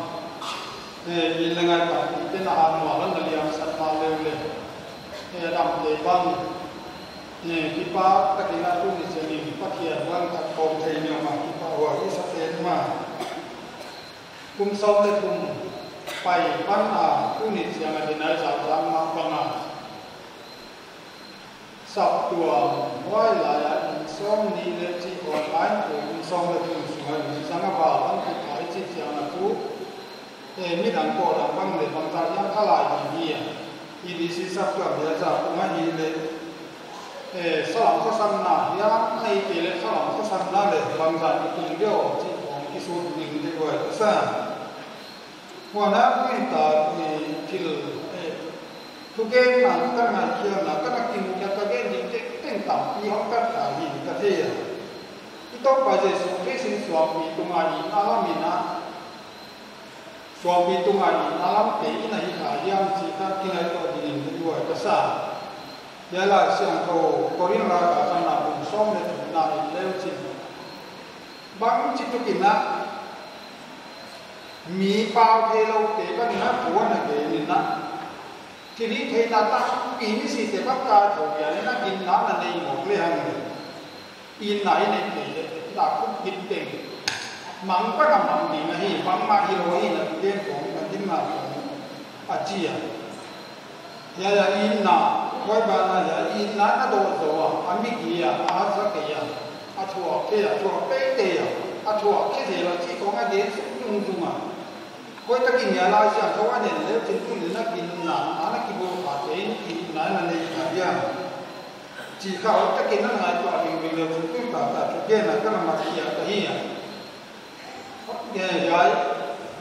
Eh, i le ngai ta, i te na han ma hon na liam sat ma leu le. Eh, dam te bang. Eh, kipak takin a tuni chiangin Pathian huan tak kawm thei ni ma kipahhuai i sa pen ma. Kum sawm leh thum pai pan a tuni chiang a dinai zau zang ma bang a. Saptuam huai lai a inn sawmnih leh chi online te inn sawm leh thum sung a inn sang a val bang ki pai chi chiang a tu. Eh, midang ko dang bang leh bang ta hiam kha lai ding hi a. E D C saptuam hiam za kum a hi leh. Eh, salam khosakna hiam nei te leh salam khosakna leh bang za i tung deuh chi kong ki sut ning deuh huai ka sa. Huan a tuni ta, eh, thil, eh, thugenna, ka ngaihkhiakna, ka na kimuhna, ka gen ding tengteng tampi hong khat ta hi ka thei a. I Toupa Jesu Khrist in suangpi tunga i na lam in a, suangpi tunga i na lam te i na hi kha hiam chih kha kingaihtuah dingin i buai ka sa. Hiai Laisiangthou Korin lak a khatna bung sawm leh thumna i en leu chin. Bangchi tukin a, mi pau theilou te bang in a puan a gen in a. Thilhihtheihna tampi misite bang ka thou hial in a ginna na nei mawk lehang leh. Inn na i neih kei leh, dak khuk gin teng. Mang bang a mang ding ahi, bangmah hilou hi na gen kawm, na ginna kawm. A chi a. Hiai a inn na, huai ban a hiai inn na na dawh zou a, a mi gi a, a hat sa kei a, a thuak kei a, thuak teitei a, a thuak khe zel a chih khong a gen suk zungzung a. Huai takin hiai Laisiangthou a en leu chin tuni in a ginna, a na kibulpha te in inn na na nei kha hiam. Chih kha huai takin a ngaihtuah ringring leu chin tuni ta ta thugenna ka na mat khia ka hi a. Hiai, hiai,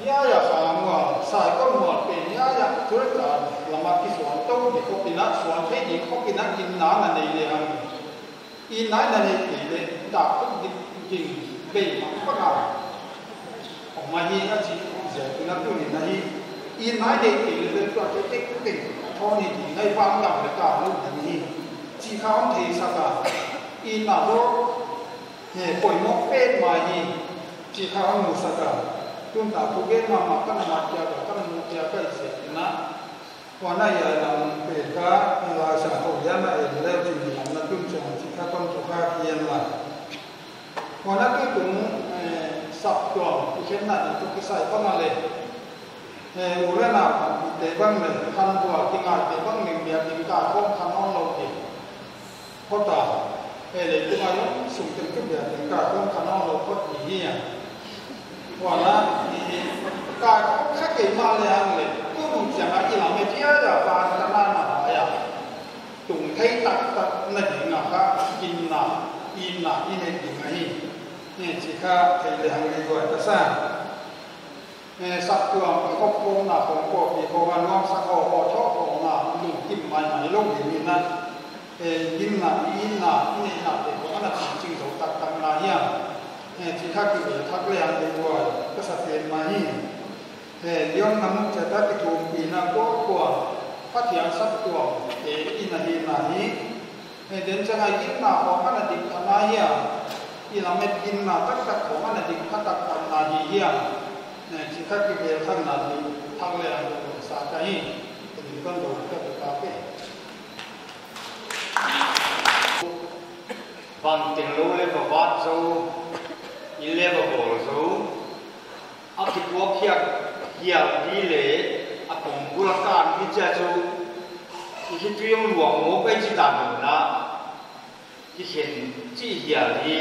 hiai a kha mual, saikon mual pen hiai a, thil ta lam a kisuan tou di khop in a, suan thei di khop in a ginna na nei lehang. Inn na na nei kei leh, dak khuk gin, gin bei mang bang a. Om ahi a chi, ziak in a tuni in a hi. Inn na nei kei leh, tua te tek tek, thon hi di, ngai bang dam leh ka lou na hi. Chih kha hon theisak a. Inn na zaw, he, poimoh petmah hi, chih kha hon musak a. Tuni ta thugen mahmah ka na mat khia ka, ka na muh khia ka i se na. Huan a hiai lam pen kha, Laisiangthou hiam a en leu chin lam na tun chiang chih kha kon thu kha ki en la. Huan a tutung, eh, saptuam, i khenna ding toh kisai bang a leh. Eh, u leh nau, te bang leh, khanbual, kingaite bang leh, biakin kal khawm kha nawn lou di. Khota, eh, leitung a zong sum teng tu biakin kal khawm kha nawn lou khot hi hi a. Huan a, i, i, kal khawm kha kei mah lehang leh, tu nung chiang a i lam e chia ya pa ka na na ya. Tung thei taktak na ding a kha, ginna, inna, i neih ding ahi. Eh, chih kha thei lehang leh buai ka sa. Eh, saptuam, i khop khawmna khawng pawlpi khawng a nuamsa khawng, khawng thaw khawng a lungkim maimai lou ding in a. Eh, ginna, inna, i neihna te khawng a na chingching zou taktak na hiam. Eh, chih kha kivel thak lehang leh buai ka sa pen mah hi. Eh, John na mu chata kithumpihna kuakua, Pathian saptuam te i na hihna hi. Eh, den chang a ginna khawng a na dik kha na hiam. I lamet ginna taktak khawng a na dik kha taktak na hi hiam. Eh, chih kha kivel thak na di, thak lehang leh sa ka hi. Ka din kon dou ka pe ka pe. Zo, i leh va bawl zo. A kipuak hial, hial di leh, a kong bul a kan di chia chu, i hi tui om luang maw pai chi dan na. Kikhen chih hial hi,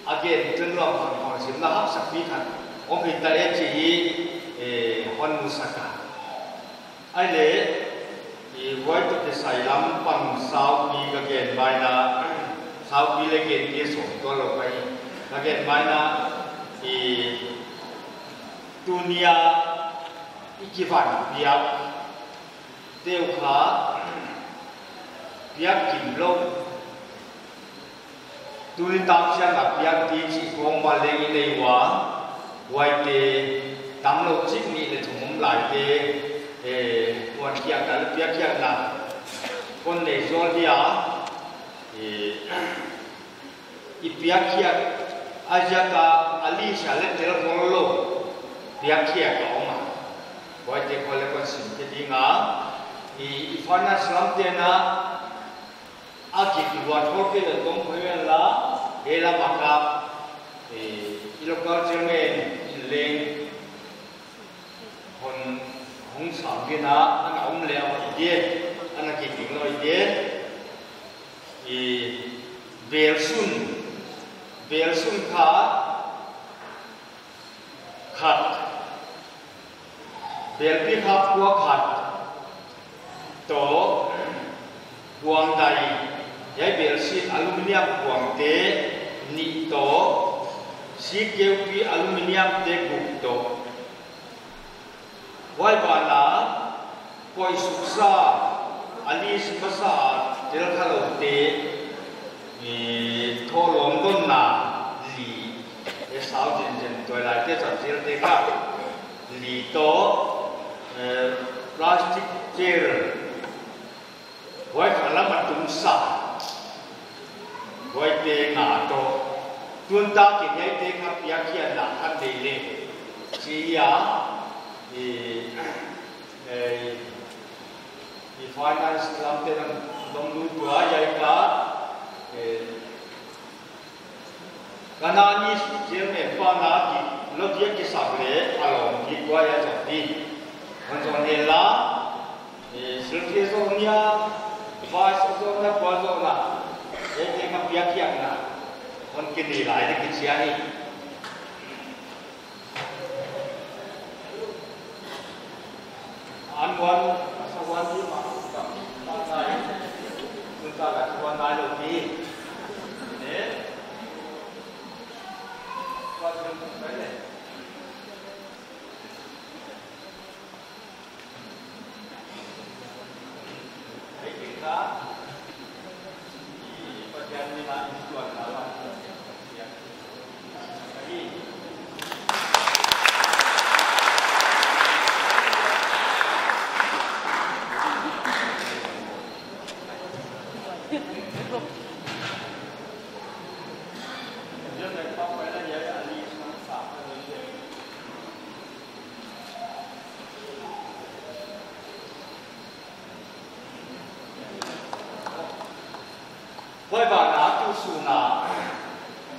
a gen tun luang phang phang sim na hak sak pi khat. Om hi ta e chih hi, eh, hon mu sak a. Ai leh, i huai toh kisai lam pan saupi ka gen mai na, saupi leh gen ti sawm tuan lou pai. Ka gen mai na, i tuni a, i kivan piak teu kha, piak kim lou. Tuni tak chiang a piak di chih kong ba leng i nei ua, huaite tam lou chik nih leh thum om lai te, eh, huan khiak na leh piak khiak na kon nei zual dia, eh, i piak khiak a ziak a, a list a leh tel khol lou piak khiak a om a. Huaite khol leh kon sim khe ding a, i, i finance lam te na, a kik i huat khol kei leh tong khoi ven la, he lam a kha, eh, i local chairman in leng hon hong sam ding a, ana om leh a hoih di, ana kik ding lou di. I Belsun, Belsun kha khat, Belpi kha kua khat, toh, kuang dai, hiai Belsit aluminium kuang te nih toh, Sikeupi aluminium te guk toh. Huai ban ah, koih suksa, a list masa, tel kha lou te, i tholom donna li, e sau zenzen tuailai te chan zel te kha, li toh, eh, plastic chair, huai kha lam a tumsa, huaite nga toh, tun tak in hiaite kha piak hial na khat nei leh, chi a, i, eh, i finance lam te lam dong lu tua hiai kha, eh, Kanani chairman pa na ki lou dia kisak leh a lawm di kua a zong di. Hon zong hen la, eh, silthia zong nia, vice zong na, kua zong na. Eh, te ka piak hial na. Hon kinei lai di kichi a hi. An wan, sa wan di ma, tam, tam nai. Nun ta ka wan nai lou di. Ne? Wan nun bai le. Huai ban ah tusun a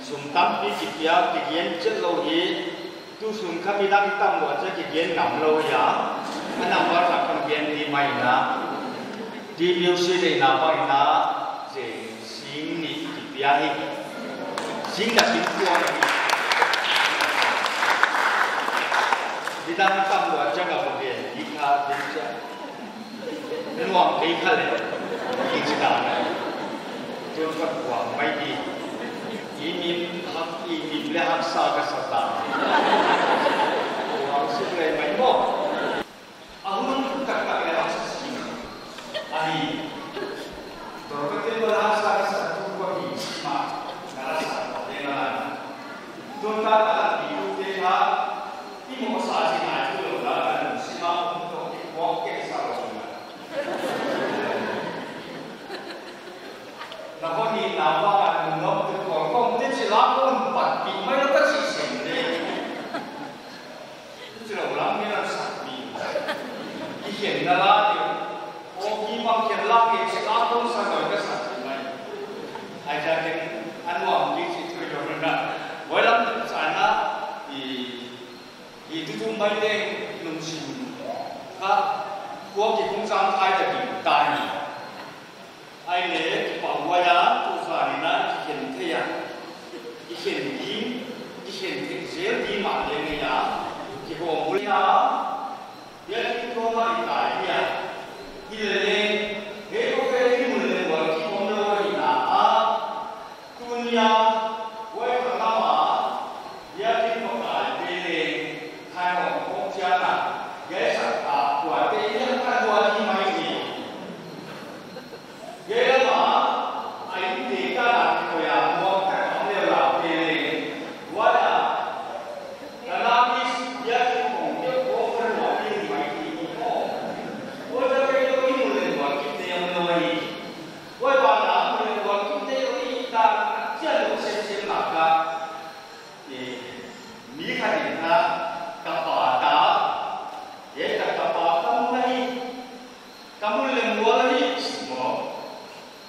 sum tampi kipia kigen chet lou hi, tusun kha midang i tam lua chia kigen ngam lou hia, a number khat kon gen di mai na, T B U C deihna bang in a, sing nih kipia hi. Sing na sing kuang hi. Midang i tam lua chia ka gen di kha, gen chia. Nuam kei kha leh, i chi dan a. Tun ka kuang mai di. I min hak, i min leh haksa ka sa ta. Kuang suk leh mai maw. A hun taktak leh haksa si. Ahi. Tor ka te leh haksa ka sa tu ka hi si ma. Ka la sa ko te na la. Tun ta ka la di tu te kha. I mo sa si na tu lo la ka nu si ma um to ki kuang ke sa lo na. Na hon ni na pa a nung nom te kol kong te chi la kon pat pi mai lo ka chi sem le. Chi lo lam ni lam sa.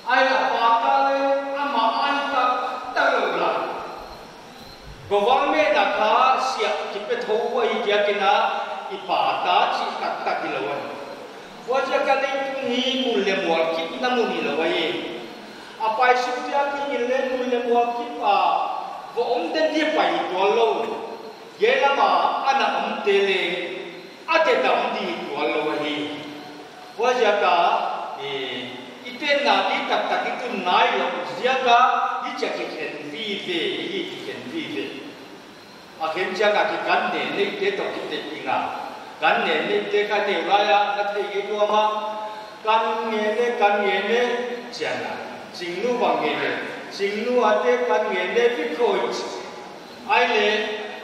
Ai a pa ta leh amah ahi taktak lou lai. Government a kha siah kipe thou uh ahi ziakin a, i pa ta chih taktak hilou ahi. Huaiziak a leitung hi mun leh mual kipna mun hilou ahi. A paisuk ziak in leng mun leh mual kip a va om den di pai tuanlou. Hiai lam a ana omte leng a tetdam di tuanlou ahi. Huaiziak a, eh, i tenna di taktak i tun nailou ziak a, hichia kikhen vive, hi kikhen vive. A khen chiang a kikan neneite toh kitep ding a. Kan neneite kha neu lai a, na theih ngei nuam a. Kan nene, kan nene, chiang a. Chingnu bang nene. Chingnu a te kan nene, bikhoit. Ai leh,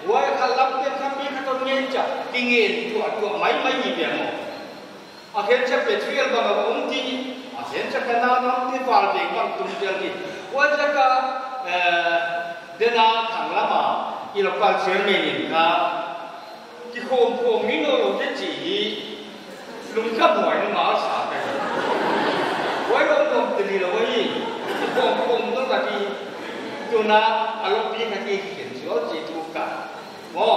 huai kha lam te kha mi kha toh ngen chiang, kingen tuahtuah maimai hi ve maw. A khen chiang Pethuel bang a om di, a khen chiang Kanaan a om di, val veng bang tung zel di. Huaiziak a, eh, den a khang lam a, i local chairman in kha, kikhawm khawm mi nawnlou di chih hi, lungkhamhuai ngal sa ka hi. Huai lawmlawm te hilou ahi, kikhawm khawm nawn ka di, tuna a lopi kha ki khen chiang chi tu ka. Maw,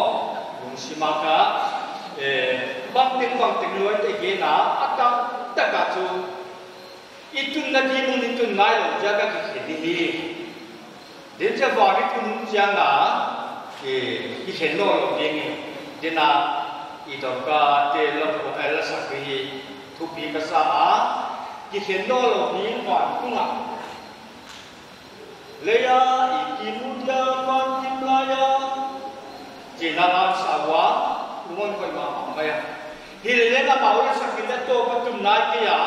lungsim a kha, eh, bangteng bangteng luaite gen a, a taktak a chu, i tunna di mun i tun nailou ziak a kikhen hi. Den chiang a van i tun chiang a, eh, kikhen nawnlou ding hi. Den a, i dawrkarte lam ko ai la sak hi, thupi ka sa a, kikhen nawnlou ding van tung a. Lei a i kimu dia van kim lai a, chihna lam sa ua, lungkhamhuai mahmah mai a. Hileleng amau la sak in a tawp a tum nai kei a,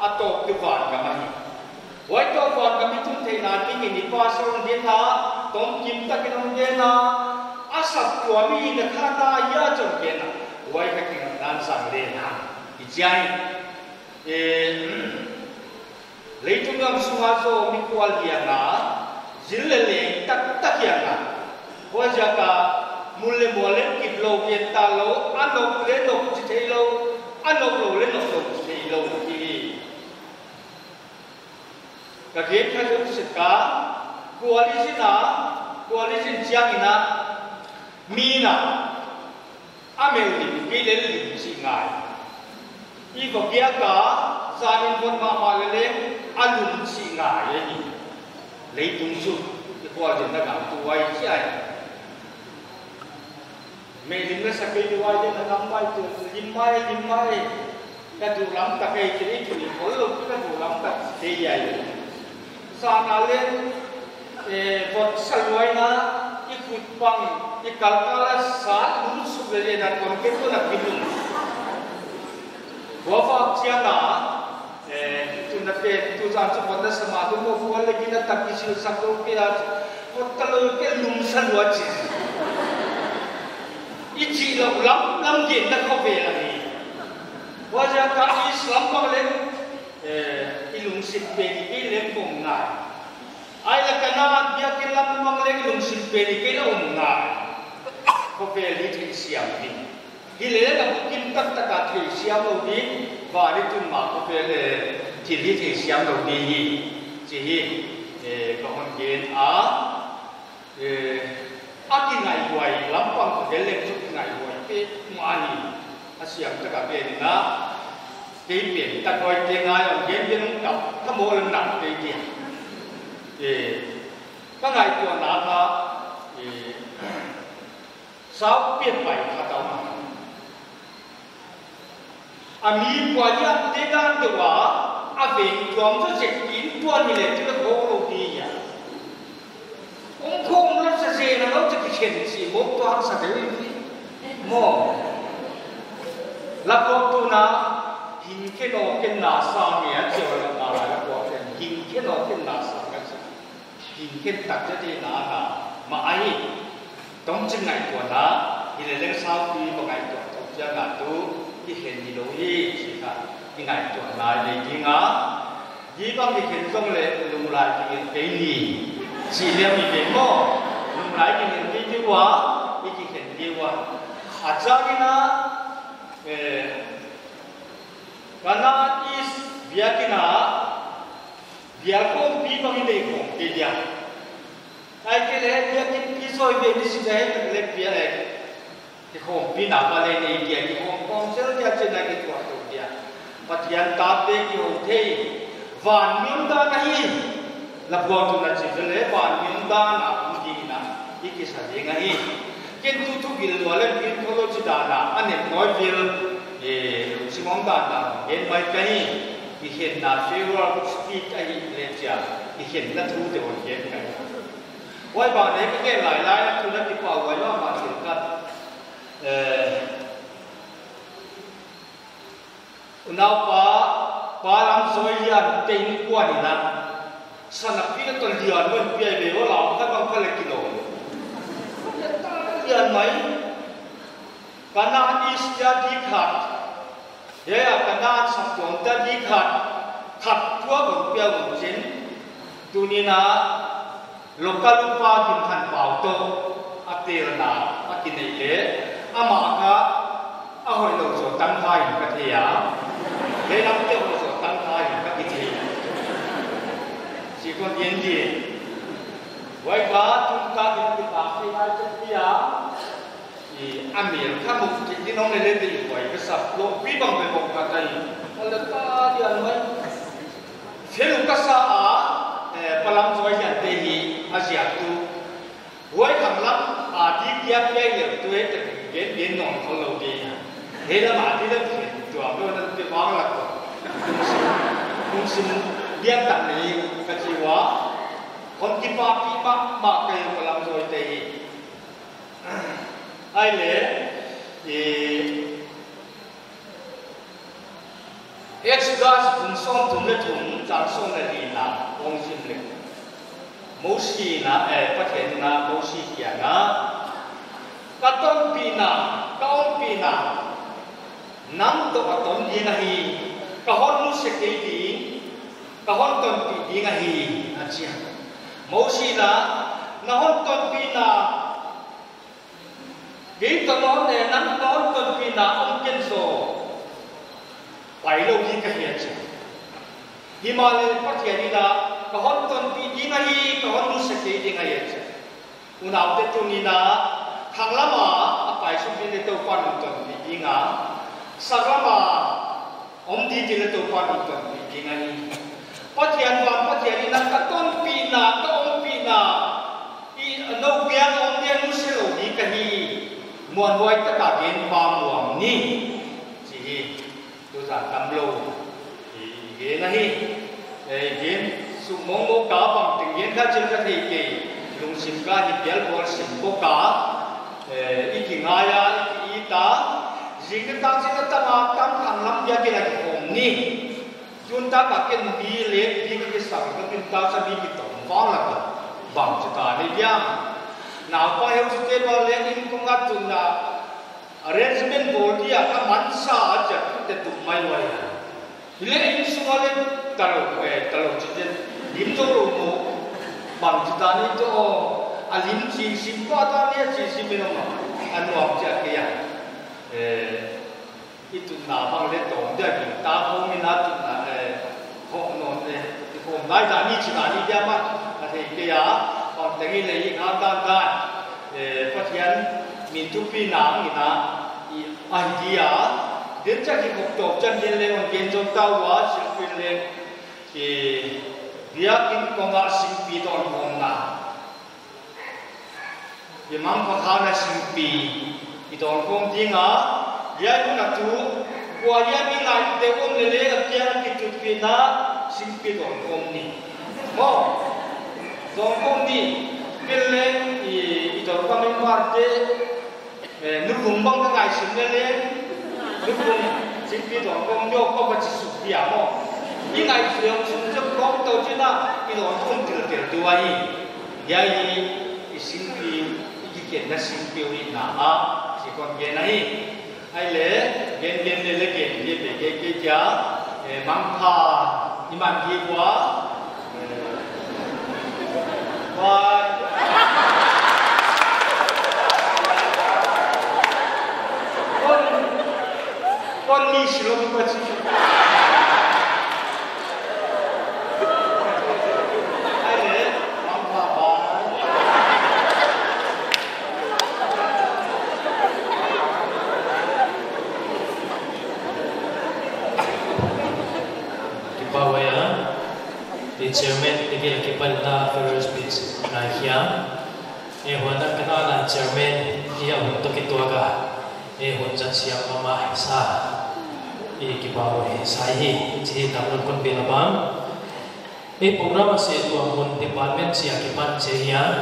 a tawp tuh van gam ahi. Huai tawp van gam i tun theihna dingin i pastor hon gen a, tomkim takin hon gen a, a saptuam mi in a kha na hia chih hon gen a. Huai kha kingaihna sang leh na, i chi a. Eh, leitung gam sung a zaw mi kual hiang a, zil leh leng taktak hiang a. Huaiziak a mun leh mual leng kiplou, gen talou, a nop leh nop chi theilou, a noplou leh noplou chi theilou hi. Ka gen kha zoh sek a, kual i zin a, kual i zin chiang in a, mi in a, a mel lim kei leh lim chih ngai. I va piak a, zan in vot mahmah leleng, a lum chih ngai ahi. Leitung chu, i kual zinna gam tuh huai chi ahi. Mel lim la sa kei di huai den a gam bai tuh, lim mai, lim mai. Ka duh lam tak ei, kei i tuni khol lou, ka duh lam tak ei ai. Zan a leng, eh, vot sa lua in a, i khut pang, i kalkal a sa, lum suk leh leng a kon ke tu na pi lum. Huai vak chiang a, eh, tuna pen, tu zan chu vot na sa mah lum maw, huai leh gina tak i sil sak lou kei a, vot talou kei lum sa lua chi. I chih louh lamlam genna khovel ahi. Huaiziak a i Islam bang leng, eh, i lungsim pen i kei leng om ngai. Ai leh Kanaan biakin lam bang leng i lungsim pen i kei leng om ngai. Khovel hi theisiam ding. Hileleng a bukim taktak a theisiam lou ding, van i tun ma khovel leh thil hi theisiam lou ding hi. Chih hi, eh, ka hon gen a. Eh, a kingaihhuai lampang ka gen leng chu kingaihhuai petmah hi. A siam tak a gen in a, kei pen tak huai te ngai a gen gen ka, ka mawl nak kei dia. Eh, ka ngaihtuahna kha, eh, sau pian pai kha tau ma. A mi pua hiam te dan deuh a, a veng tuam zaw zek in tuan hi leh tu leh khawk lou hi a. Om khawm lou sa zen a lou te kikhen si mawk tuan sa deuh hi. Maw. Lapuak tuna, hing khen aw ken na sa nge a chiau la na lapuak ken, hing khen aw ken na sa nge a chiau. Hing khen tak zia te na na, mah ahi. Tawmchin ngaihtuahna, hileleng saupi va ngaihtuah thou chiang a tu, kikhen hilou hi, chih kha, i ngaihtuahna nei ding a. Hibang kikhen zong leh, lunglai kingen kei ni. Chih liam i ve maw, lunglai kingen kei di ua, i kikhen di ua. A chang in a, eh, Kanaan East biakin a, Bial khawmpi bang i nei khawm kei dia. Ahihkeileh biakinnpi zaw i bei ni si dia, ahihkeileh bial, eh, kikhawmpina bang leng nei dia, kikhawmkhawm zel dia, chi'n a kituak tou dia. Pathian tate kihou thei, van mi omdan ahi. Lapuang tun a chi vel leh van mi omdan a om ding in a i kisa ding ahi. Ken tu thugil lua leh pin kolo chi dan a, a nem nawi vel, eh, lungsim omdan a gen mai ka hi. I khenna farewell speech ahihleh chia, i khenna thu te hon gen ka hi. Huai ban leng i gen lailai a, tu na kipahhuai mahmah zel ka. Eh, Unaupa, Pa Lamzoiliante innkuan in a, sana pina tawh lian hon pia ve ua, lau khat bang khat leh kilawm. Lian mai. Ka na is dia di khat. Hiai a ka na saptuam dia di khat. Khat tuak hon pia hon chin. Tuni'n a, local upa Gimhanpau toh a telna a kineih leh, amah kha a hoihlou zaw tangkha in ka thei a. Hiai lamte hoih zaw tangkha in ka kithei. Chi kon ding di. Huai kha tun ka gin kipak thei lai chet pia. I, a mel kha mu thei ding om leh leh te i huai ka sa, lohpi bang bang ka tai. A leh ka lian mai. Fel ka sa a, eh, Pa Lamzoiliante hi a ziak tu. Huai khanglam a di kia kia i leh tu e te gen gen nawn khol lou di. Hiai lam a di leh tuam lou nan pe bang lak ko. Kum sim, kum sim dian tak ni ka chi ua. Kon kipahpih mahmah ka hi Pa Lamzoite hi. Ahihleh, eh, Exodus bung sawmthum leh thum, chang sawm leh lina, hong sim leh. Mosi in a, eh, Pathian in a, Mosi kiang a, ka tonpihna, ka ompihna, nang toh a ton ding ahi, ka hon nusia kei ding, ka hon tonpih ding ahi, a chi a. Mosi in a, na hon tonpihna, kei toh na hon, eh, nang toh na hon tonpihna om ken zaw, pai lou ding ka hi a chi. Himahleh Pathian in a, ka hon tonpih ding ahi, ka hon nusia kei ding ahi a chi. Unaute, tuni'n a, khanglam a a pai suk ding leh Toupa'n hon tonpih ding a, saklam a om di ti leh Toupa'n hon tonpih ding ahi. Pathian van Pathian in a, ka tonpihna, ka ompihna, i nou kiang a om dia nusia lou ding ka hi. Muanhuai taka gen pah nuam ni. Chi hi. Tuzan tamlou i gen ahi. Eh, gen suk mawngmawng ka, bangteng gen kha chih ka thei kei. Lungsim ka hi pial bawl sim bawk a. Eh, i kingai a, i ki-it a. Zing ni tak zing a tam a, tam khanglam dia kei lak om ni. Tun tak a ken mi leh di ka kisang ka tun tak sa mi kitom vang lak a. Bangchi ta ni dia. Naupa heutute bang leh in kong a tun a. Arrangement bawl dia ka mansa a, chiat te tum mai mai a. Hileh inn sung a leh talou, eh, talou chi ten lim zou lou maw. Bangchi ta ni toh, a lim chi sim pa ta ni a chi sim in om a. A nuam chiat kei a. Eh, i tunna bang leh tawm dia ki ta khawm in a tunna, eh, Khawm nawn e, i khawm lai dan ni chi dan ni dia mah, a thei kei a, bangteng i lei i khang dandan, eh, Pathian min thupina in a, i, ahi dia, den chiah kikhop tawp chiang den leng hon gen zou ta ua, silpin leng, eh, biakin kong a singpi dawn khawmna. I mangpha kha na singpi i dawn khawm ding a, hiai hun a tu, kua hiam i ngai deuh om leh leng a kiang a kitutpihna singpi dawn khawm ni. Maw, dawn khawm ni, ken leng i, i dawn khawm in marte, eh, nukhung bang ka ngaihsun leh leng, nukhung singpi dawn khawm ni aw ka chi suk dia maw. I ngaihsun suk zek khawm tou chin a, i dawn khawm tiltel diu ahi. Hiai hi i singpi, i kikhenna singpi uh hihna ah, chi kon gen ahi. Ahihleh, gen gen leh leng gen, gen pe gen gen kia, eh, mangpha, i man hi ua. Eh, ua. Kon, kon ni silom pa chi. Pawaya, i chairman, i gil kipan na farewell speech ngai hiam. E huan a kana na chairman, i a hun toh kituak a. E hun zat siam mahmah sa. I kipahhuai sa hi, chih tangtun kon biak a bang. E program a sehtuam mun department sia kipan chih hiam.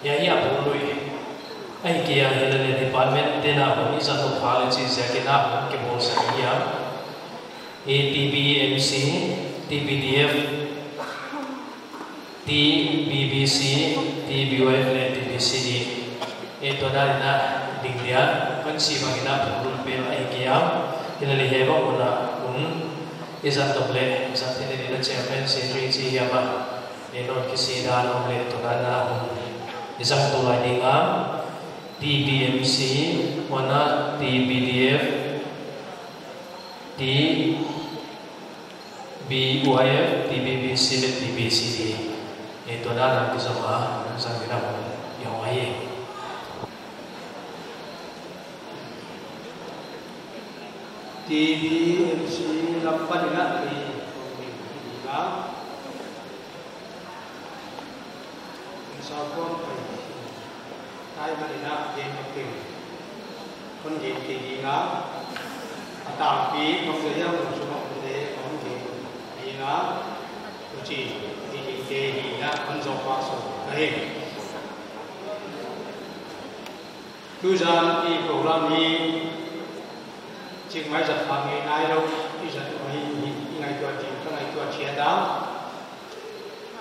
Hiai a bul lui. Ahihkeileh department te'n a hun i zat toh pha le chih sia kina hun kibawl sa hiam. E TBMC, TBDF, TBBC, TBYF leh TBCD. E tua dan in a ding dia, kon sih bang in a bul lui pen ahihkeileh. Himahleh hiai bang hun a hun i zat toh leh, zat theihna ding in a chairman secretary chih hiam a. E non kisai dan om leh tua dan in a hun i zang toh lai ding a. TBMC, huan a TBDF, TBYF, TBBC leh TBCD. E tua dan a kizom a, zang ding a hun i hon ahi. TBMC lam pan in a, i, i, i, i, Sa kuang pai. Tai mah in a gen mak teng. Kon gen kei ding a. A tampi, kon sa yang kon suma kon te, kon gen ding a. Kon chi, gen kei ding a, kon zong pa so. Ka hi. Tuzan i program hi chik mai zat pha ngei nailou, i zat mai hi, i ngaihtuah ding, ka ngaihtuah chiat a.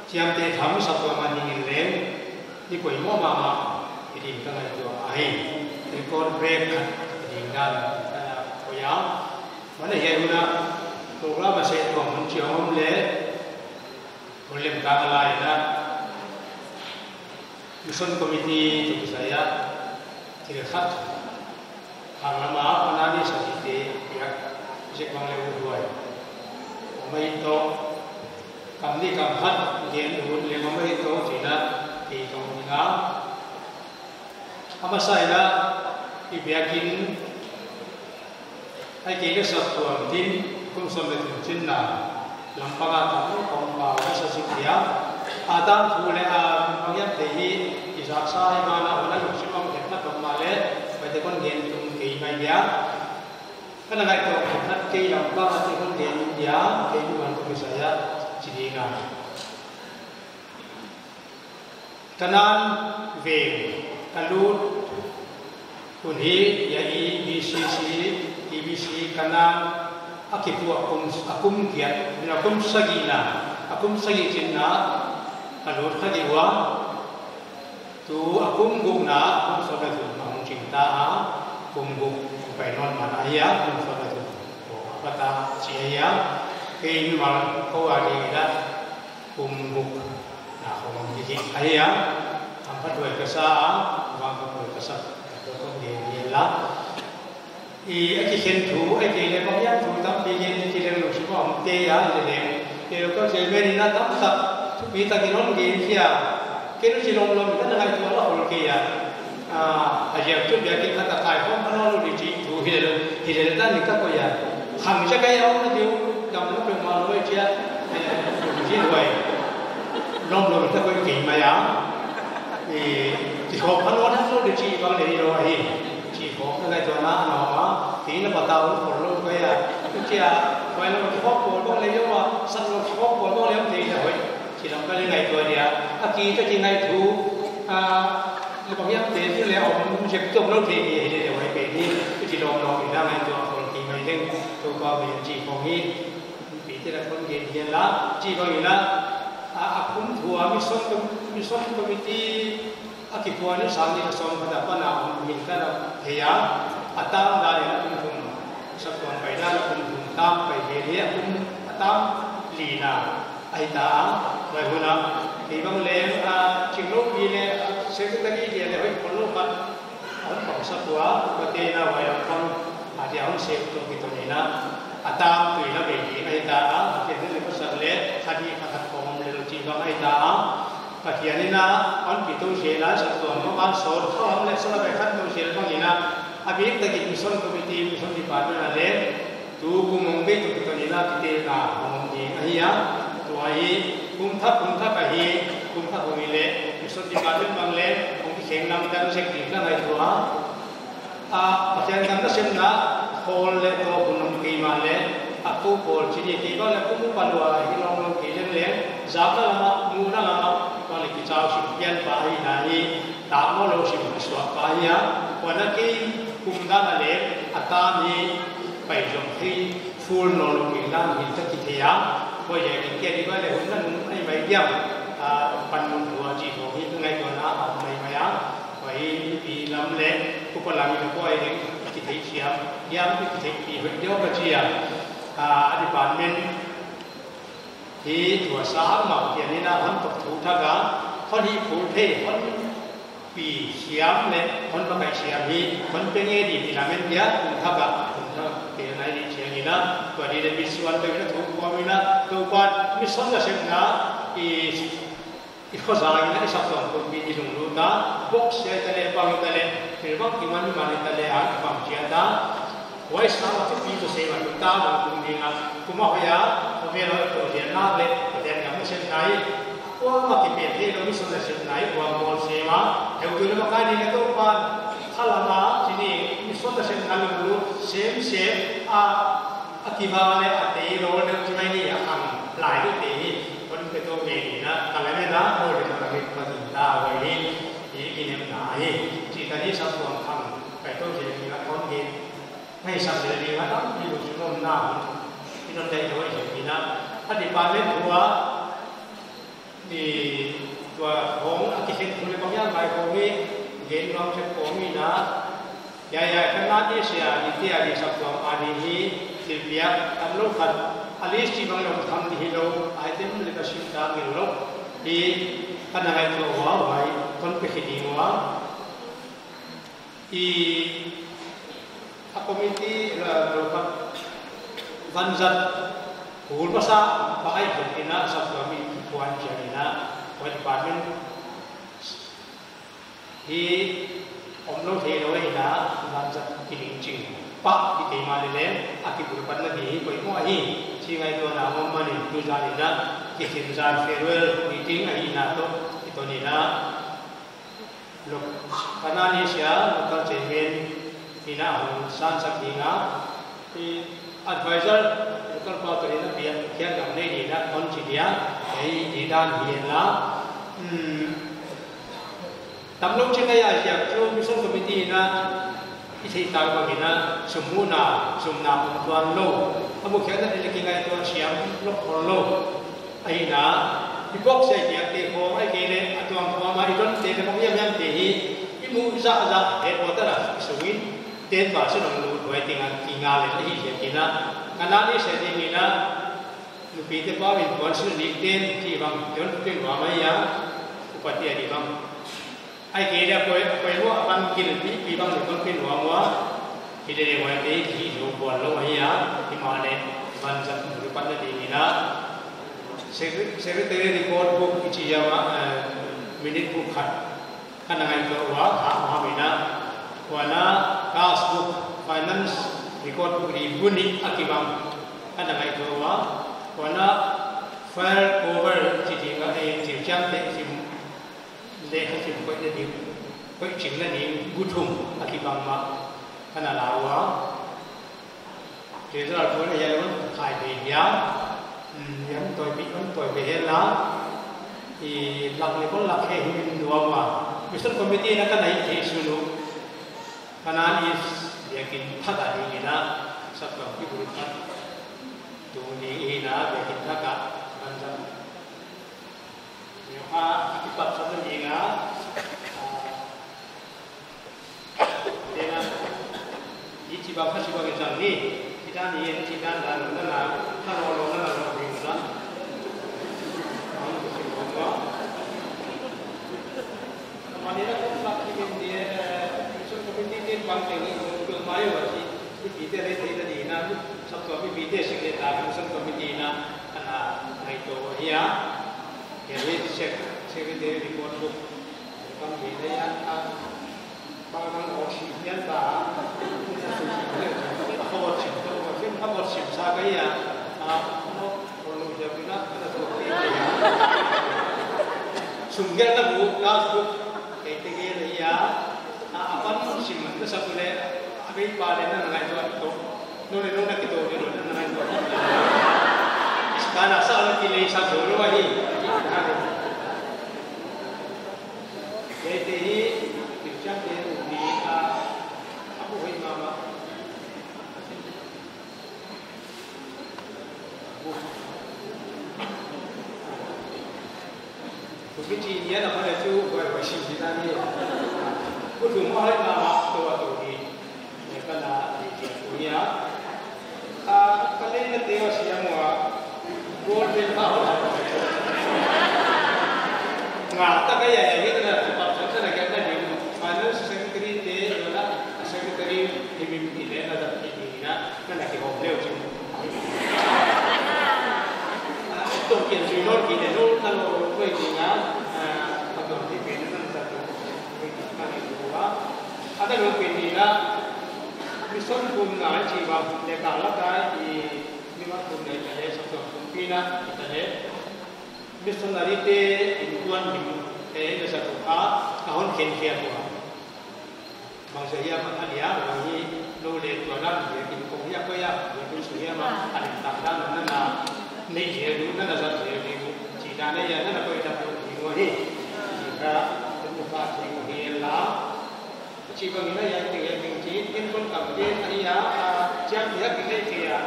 Chiamteh tham saptuam a ding in leng, ni poimoh mahmah, i ding ka ngaihtuah ahi. Record break khat, i ding dan, ka na koih a. Mana hiai hun a, program a sehtuam mun chiang om leh, Hon lem tang a lai in a, Mission Committee toh kisai a, thil khat, khang lam a, pana ni sa chihte, piak, zek bang leh uh huai. Om ahi toh, kam ni kam khat, gen ut leh om ahi toh, chih in a, kei tong ding a. A masa in a, i biakin, ahihkeileh saptuam tin, kum sawm leh thum chin na, lam pang a tam lou, kong pau, ka sa sik dia. A tangthu leh a banghiam te hi, i zaksa hi mah in a, huan a lungsim a om khetna tom mahleh, huaite kon gen tung kei mai dia. Ka na ngaihtuah khat kei lam pang a te kon gen dia, kei nu man tung kisai a, chi ding a. Kanan veng ka lut hun hi, hiai i BCC, TBC Kanan a kipuah kum, a kum giat, a kum sagihna, a kum sagih chin na ka lut kha di ua. Tu a kum gukna, kum sawm leh thum a hong ching ta a, kum guk pai nawn man ahi a, kum sawm leh thum. Aw, a pat a chi ahi a, kei mimal kou a ding in a, kum guk na khong hi hi ahi a, a phathuai ka sa a, a phathuai ka sa, ka tou kong gen hi la. I, a kikhen thu, ahihkeileh banghiam thu tampi gen, kei leng lungsim a om kei a, hileleng. Kei leng kou chairman in a tamtak, thupi tak in hon gen hi a. Kei leng chi lomlom, ka na ngaihtuah a khol kei a. Ah, a ziak chu biakin khat a kaikhawm kha nawn lou di chih thu hi lel, hi lel dan in ka koih a. Khang ziak a om na diu, damlou peuhmah lou chia, eh, chi huai. Lomlom in ka koih kei mai a. Eh, kikhawm kha nawn lou di chih bang leh hilou ahi. Chi khawm ka ngaihtuahna a nuam a, kei na patau khol lou ka hi a. Chia, huai lou kikhawm pawl bang leh hilou a, sak lou kikhawm pawl bang leh hilou ahi. Chi lam ka leh ngaihtuah dia. A ki ta ki ngaih thu, a, leh banghiam te tu leh om zek tuak lou thei ni hi leh leh huai pen ni. Chi lawmlawm in a ngaihtuah khol kei mai leng. Toupa min chi khong hi. Pi te la kon gen hian la. Chi bang in a, a, a kum thu a mission com-, mission committee a kipuan ni sang ni ka sawm khat apan a om min ka na thei a, a tam dan in a kum thum, saptuam pai dan a kum thum tam pai ve leh a kum a tam li na ahi ta a, huai hun a, kei bang leng, a, ching lou pi leh, a, secretary dia leh hoih khol lou khat, a hon pang sak ua, ka te na huai lam pang, a dia hon sep toh kiton in a, a tam tui na bei ding ahi ta a, a te ni leh ka sak leh, khat ni khat khat khong om leh lou chi bang ahi ta a, Pathian in a hon pi tou zel a, saptuam mah a sawt kha om leh sa la bai khan tou zel bang in a, a bik tak in mission committee, mission department a leh, Tukum hong bei toh kiton in a kitelna hong om ding ahi a. Tua hi kum thak, kum thak ahi, kum thak hong hi leh, mission department bang leh, hong kikheng lamdang zek ding ka ngaihtuah a. A, Pathian gam nasemna khawl leh tawp hun om kei mahleh, a kou pawl chih ni kei bang leh kum upa lua hi lawmlawm kei leng leng, zakna lam ah, muhna lam ah, bang leh kichausim pian pa hi na hi, tak maw lou sim a suak pa hi a, huan a kei kum dan a leh, a tam hi, pai zom thei, full nawnlou kei dan hi ka kithei a, huai ziakin kei di bang leh hun nanung maimai diam, a, panmun thu a chih khawng hi ka ngaihtuahna a om maimai a, huai hi mipi lam leh, upa lam in a buai leng, kithei siam, hiam kithei pi hoih deuh ka chi a, a, a department hi thu a sa mau, hiai ni in a hon tawk thu thak a, hon hihpul thei, hon pi siam leh, hon makaih siam hi, hon pe ngei di, di lam in dia, kum thak a, kum thak a, pe nai di chiang in a, tua di leh mission toh in a thu kawm in a, Toupa'n mission nasemna, i, i khozang in a, i saptuam kumpi i lunglut a, box siai ta leh, bang ta leh, thil bang kiman man ta leh, a bang chiat a, huai sang a thupi toh sem a, tu ta bang tung ding a, kum a hoih a, a vel a hoih toh ziak nak leh, Pathian gam nasemna hi, kuamah kipe theilou mission nasemna hi, kuamah bawl sem a, heutu leh makai ni leh Toupa'n, khalam a, chih ni, mission nasemna lunglut, semsem, a, a kiva leh a tei lou leh chi mai ni a khang lai leh te hi, hon pe tou ve ni na, ka leh me na, hon leh ma ka mit pa tin ta, huai hi, hi, i nem na hi, chih ta ni saptuam khang, pai tou ziak ni na, hon hi, ngaihsak leh ni na, tampi lungsim omna, i non dai tou ziak ni na, a department hu a, Ni tua hong a kikhen thu leh bang hiam lai hong hi, gen nuam sek hong hi na. Ya, ya, ka na di sia, di tia di saptuam a di hi, thil piak, tam lou khat, a list chih bang leh tham di hilou, item leh ka sim ta ngil lou. Hi, ka na ngaihtuah ua, huai, kon pe khe ding ua. I, a committee, la, la, van, vanzat, kul masa, pa ai, kul ina, saptuam i, puan chiang ina, puan department, hi, omlou theilou ina, vanzat kiling ching, pa, ki kei mahleh leng, a kibulpatna di, poimoh ahi, chi ngaihtuahna om manin, tuzan ina, kikhin zan farewell meeting ahihna toh, kiton ina, Lok, ka na ni sia, local chairman, ina hon sansak ding a, i advisor, local pa toh ina biak, kiang gam nei ina, kon chi dia, ei, di dan hi la. Hmm. Tam lou chi ka ya, ya, chu mission committee ina, i thei tak bang ina, sum muhna, sumna pum tuan lou, a mukhiatna leh kingaihtuah siam, lok khol lou. Ahihna, i box siai piak te khawng, ahihkeileh, a tuam khawng a, i don te leh bang hiam hiam te hi, i muh zahzah, headquarter a, i sung in, ten percent hong lut huai teng a, kinga leh ahi ziak ina. Ka na ni sia ding ina, nupi te pau in puan sin a dik ten, chih bang, don pen hua mai a, upa te a di bang. Ahihkeileh a poi, a poimoh a pan gilpi, pi bang leh kon pe nuam ua. Hilele huaite hi lou buan lou ahi a, himahleh vanzat bulpatna ding ina. Secre-, secretary report book i chi hiam a, eh, minute book khat. Ka na ngaihtuah ua, ha, ha, ina. Huan a, cash book, finance record book ri bun ni a kibang. Ka na ngaihtuah ua. Huan a, file cover chi ding a, eh, chi chiang te, chi Leh ka sim koih na ding, koih ching na ding, guthum a kibang mah, ka na la ua. Result pun a yalon khai ve hiam, hmm, yam toi pi, yam toi ve hiam la, i lak leh kon lak he hi min nuam ua. Mission committee na ka na hi thei sunu. Ka na ni biakin thak a ding ina, saptuam kibulphat. Tu ni ina biakin thak a, kan jam. Ni kha, a kipat sa ni nga, ah, tena, i chi bang kha chi bang i chang ni, i dan ni, i chi dan dan, na na, na lo lo, na na lo, ni na. Ang ku si ko ko. Mani na ko sa ki min ni, eh, so ko min ni ni bang ni, ko ko mai wa chi, i pi te re te ni na, sab ko mi pi te si ke ta, so ko mi ni na, ana, ngai to ya. Hiai sec-, secretary report book. Kam hi leh a, a, bang bang awk si hian ta. A khawt si to, a khawt si Ka bawlsim sa ka hi a, a, no, bawlnu hiam ina, ka na tuak pi ka hi a. Sum gelhna bu, ka bu, kei te gel hi a, a, a pan sim man ka sa tu le, a bei pa le na na ngaihtuah toh. Nou le nou na kituak di lou na na ngaihtuah. Is ka na sa na ki le sa zo lou ahi. Kei te hi, picture te ni a, a bu hoih mahmah. Kupi chi ni a na mana chu, buai buai sim di ta ni. Ku tu mo hai na ma to a to ni. Ni ka na ni ki ku ni a. A, ka le na te wa siam ua. Gold medal ka ho. Nga ta ka ya ya ni na tu pa sa na ka na ni. Finance secretary te, na secretary, ni mi ni le na da ni ni na. Nana kihawm leu chu. Tawmkhial zui nawn kei leh lou, na lou lou kei ding a, a, patawm thei pen na na sa tu. Ka ni lou a. A na lou pen ni na, mission kum na chi ba, le ka la ka i, ni ma kum na i ta le, sa tawm kum pi na i ta le. Missionary te inkuan ding, te na sa tu a, ka hon khenkhial ua. Bangzah hiam a lia, bang hi lou le tua dan, biakin kong hiam koi a, biakin sung hiam a, a lim tak dan, na na, nei zel ding, na na zat zel ding, chi dan nei a, na na koi dan ding uh hi. Chi ka, tu ka chi uh hi la. Chi bang hi na ya, ting ya, ting chi, in kon kam ke, a hi a, a, chiam ya, ki nei ke ya.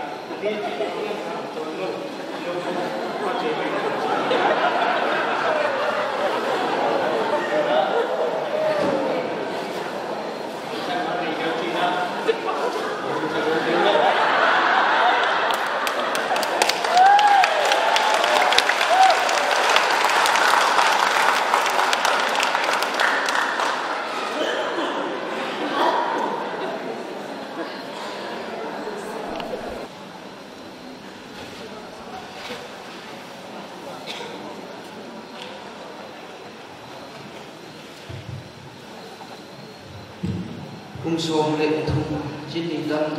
Kum sawm leh thum chin ni tan,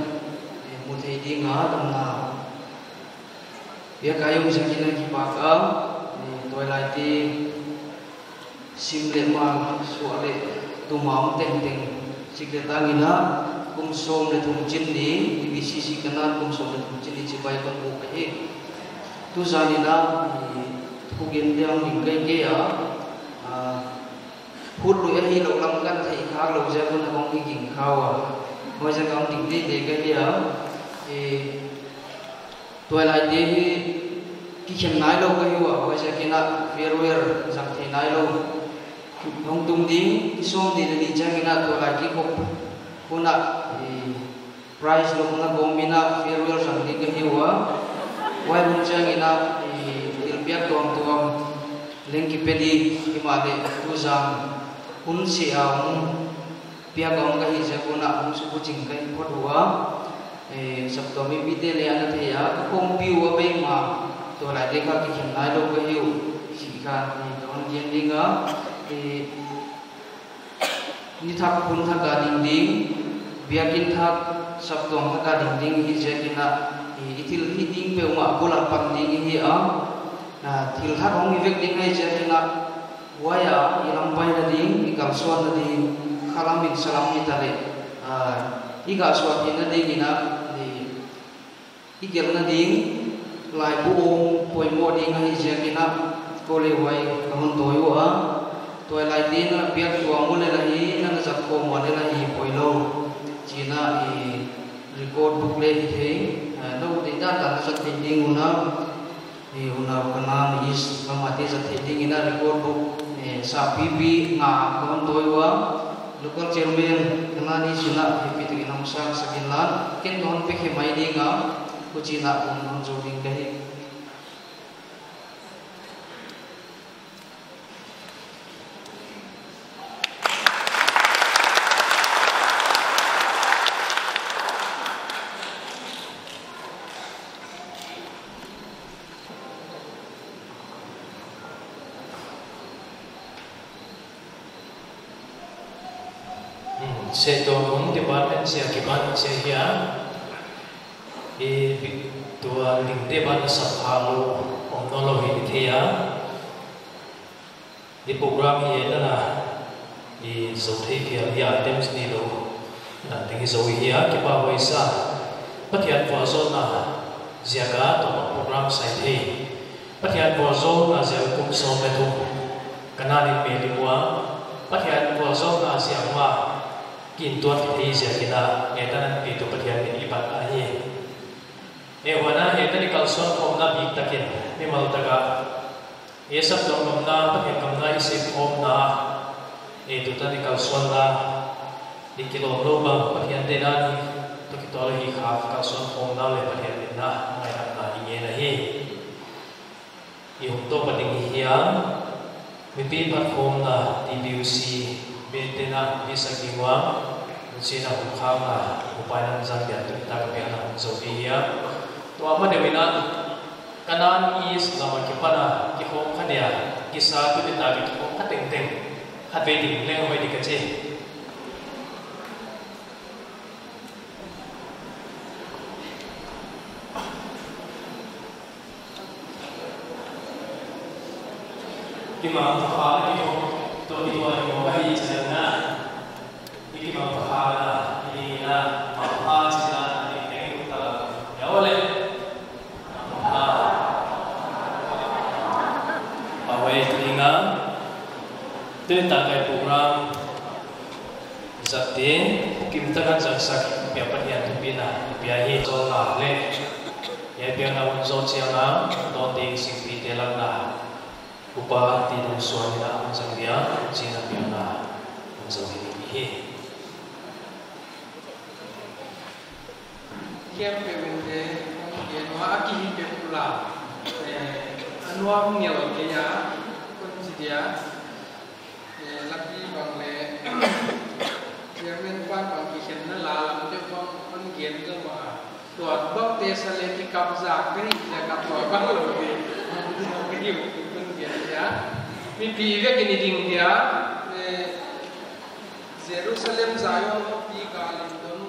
eh, mu thei ding a damna. Biak a i om ziakin kipak a, eh, tuailaite sim leh mal, suah leh tuma om tengteng. Chik leh tang in a, kum sawm leh thum chin ni, T B C C ka na kum sawm leh thum chin ni chibai kon buk ahi. Tuzan in a, i, thugen diam ding ka hi kei a, a, phut lui ahi lou lam kan theih khak lou ziak un a kong hi ging kha ua. Huaiziak a om ding teitei ka hi a, i, tuailaite hi kikhen nai lou ka hi ua, huaiziakin a farewell zang thei nai lou. Hong tung ding, kisawm ni leh nih chiangin a tuailai kikhop hun a, i, prize lopna kawmin a farewell zang ding ka hi ua. Huai hun chiangin a, i, thilpiak tuamtuam leng kipe di, himahleh tuzan hun seh a hong piak a om ka hi ziak un a hong subuching ka hi phot ua. Eh, saptuam mipite leh ana thei a, ka khawmpi uh a bei mah, tuailai leh ka kikhen nai lou ka hi uh, chih kha, eh, ka hon gen ding a, eh, ni thak hun thak a ding ding, biakin thak, saptuam thak a ding ding hi ziakin a, eh, i thil hih ding peuhmah bul a pan ding hi a, ah, thil thak hong hi vek ding hi ziakin a, huai a, i lampai na ding, i kalsuan na ding, khalam in salam ni ta leh, ah, i kalsuan theihna dingin a, i, i gelhna ding, laibu hong poimoh ding ahi ziakin a, kou leh huai ka hon tawi ua. Tuailaite'n a biak tuam uleh la hi, na na zat khawm uleh la hi, poi lou. Chi'n a, i, record book leh hi thei, ah, nou deihdan dan na zat theih ding un a, i, unau ka na ni is, mahmah te zat theih dingin a record book, eh, sa pipi nga ka hon tawi ua, local chairman ka na ni sin a, happy takin hong sang sak inla, ken ka hon pe khe mai ding a, huchi'n a hon, hon zou ding ka hi. Hmm, se to hong department se a kipan se hia. I bik tuan dingte ban na sap kha lou om nawnlou hi i thei a. I program hi e tana i zou thei phial hi a, items nih lou dan teng i zou hi a, kipahhuai sa. Pathian vualzawlna ziak a tua program sai thei. Pathian vualzawlna ziak kum sawm leh thum Kanaan in mel i muang. Pathian vualzawlna ziak mah kin tuat thei ziak in a, e tana pi tu Pathian in i bat ahi. E huan a, e tana i kalsuan khawmna bik takin mimal taka e saptuam gamna, Pathian gamna i sem khawmna, e tu tana i kalsuanna i kilawm lou bang Pathian deihna ni toh kituak hi kha, kalsuan khawmna leh Pathian deihna ngaihtuahna i ngen ahi. I hun toh pat ding hi a, mipi phatkhawmna T B U C bentena i sak ding ua, huchiin a hun khakna upa in a zang dia tuni tak a piakna hun zou ding hi a. Tua mah deuh in a, Kanaan East lam a kipan a kikhawm kha dia kisa tuni tak a kikhawm kha tengteng khatvei ding leng hoih di ka chi. Kimang pha kha na kikhawm toh ni tua ni mo ka hi chiang na. Kimang pha kha na, ni na, mangpha chihna, ni teng ta la. Ya wale. Mangpha. Away, tuni nga. Tuni tak a i program zatte, kim takin zangsak pia Pathian thupina pia hi. Zolna leh hiai piakna hun zou chiang a, dawn ding singpite lakna upa T. Dungsuan in a hun zang dia, huchiin a piakna hun zou hi ding hi. Khempeuh in te, hong gen ua a kihih peuh ula. Eh, a nuam ngel kei a, kon chi dia. Eh, lakpi bang leh, chairman pa bang kikhenna la lam te bang kon gen zaw a. Tua bang te sa leh kikap zak te hi, zak a tua bang lou te. Kon gen dia. Mipi vekin i ding dia. Eh, Jerusalem Zion hoihpi ka lim don.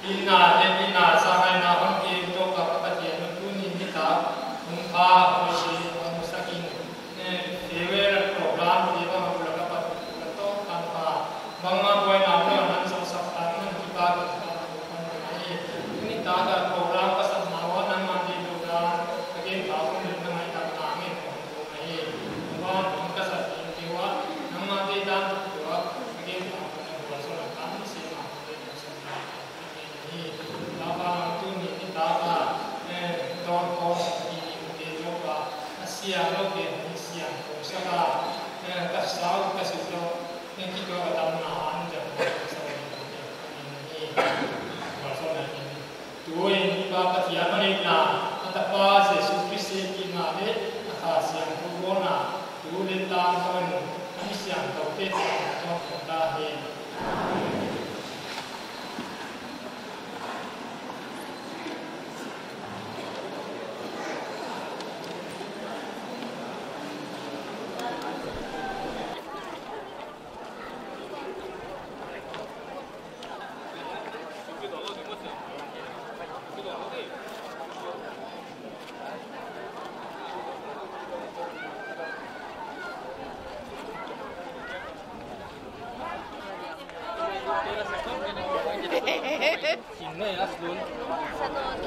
Ina, ina, sangaihna hon kem toh ka Pathian, tuni nitak hun pha hoih hong musak in. Eh, farewell program te bang a bul a ka pat ka tawp tan pha. Bangmah buaina tawh nan sawlsak tak nan kipak in ka tawp tan pha. Tuni nitak a program ka sakna uah nangmah deihlouhna ka gen kha khong leh na ngaihtuahna ngen kong thum ahi. Van hong ka sak ding te uah nangmah deihdan tuak ka gen kha khong leh buaina tam sem a. Tapa, tuni nitak a, eh, dawn khawng i ni te toh a, a siangloute'n hon siangthou sak a, eh, ka sau ka sih toh, eh, kituak a damna an jam ka sau ni te ni. Tuin i Pa Pathian hoihna, a Tapa Jesu Khrist hehpihna leh a Kha Siangthou bawlna, tu leh tangtawnin a mi siangthoute tungah hong om ta hen.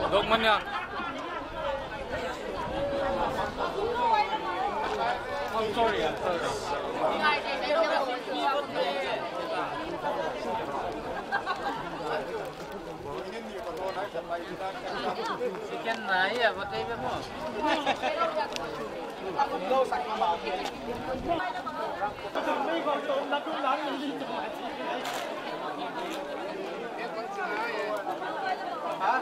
Dok man ya. I'm sorry, I'm sorry. Chicken na iya, patay ba mo? Ha?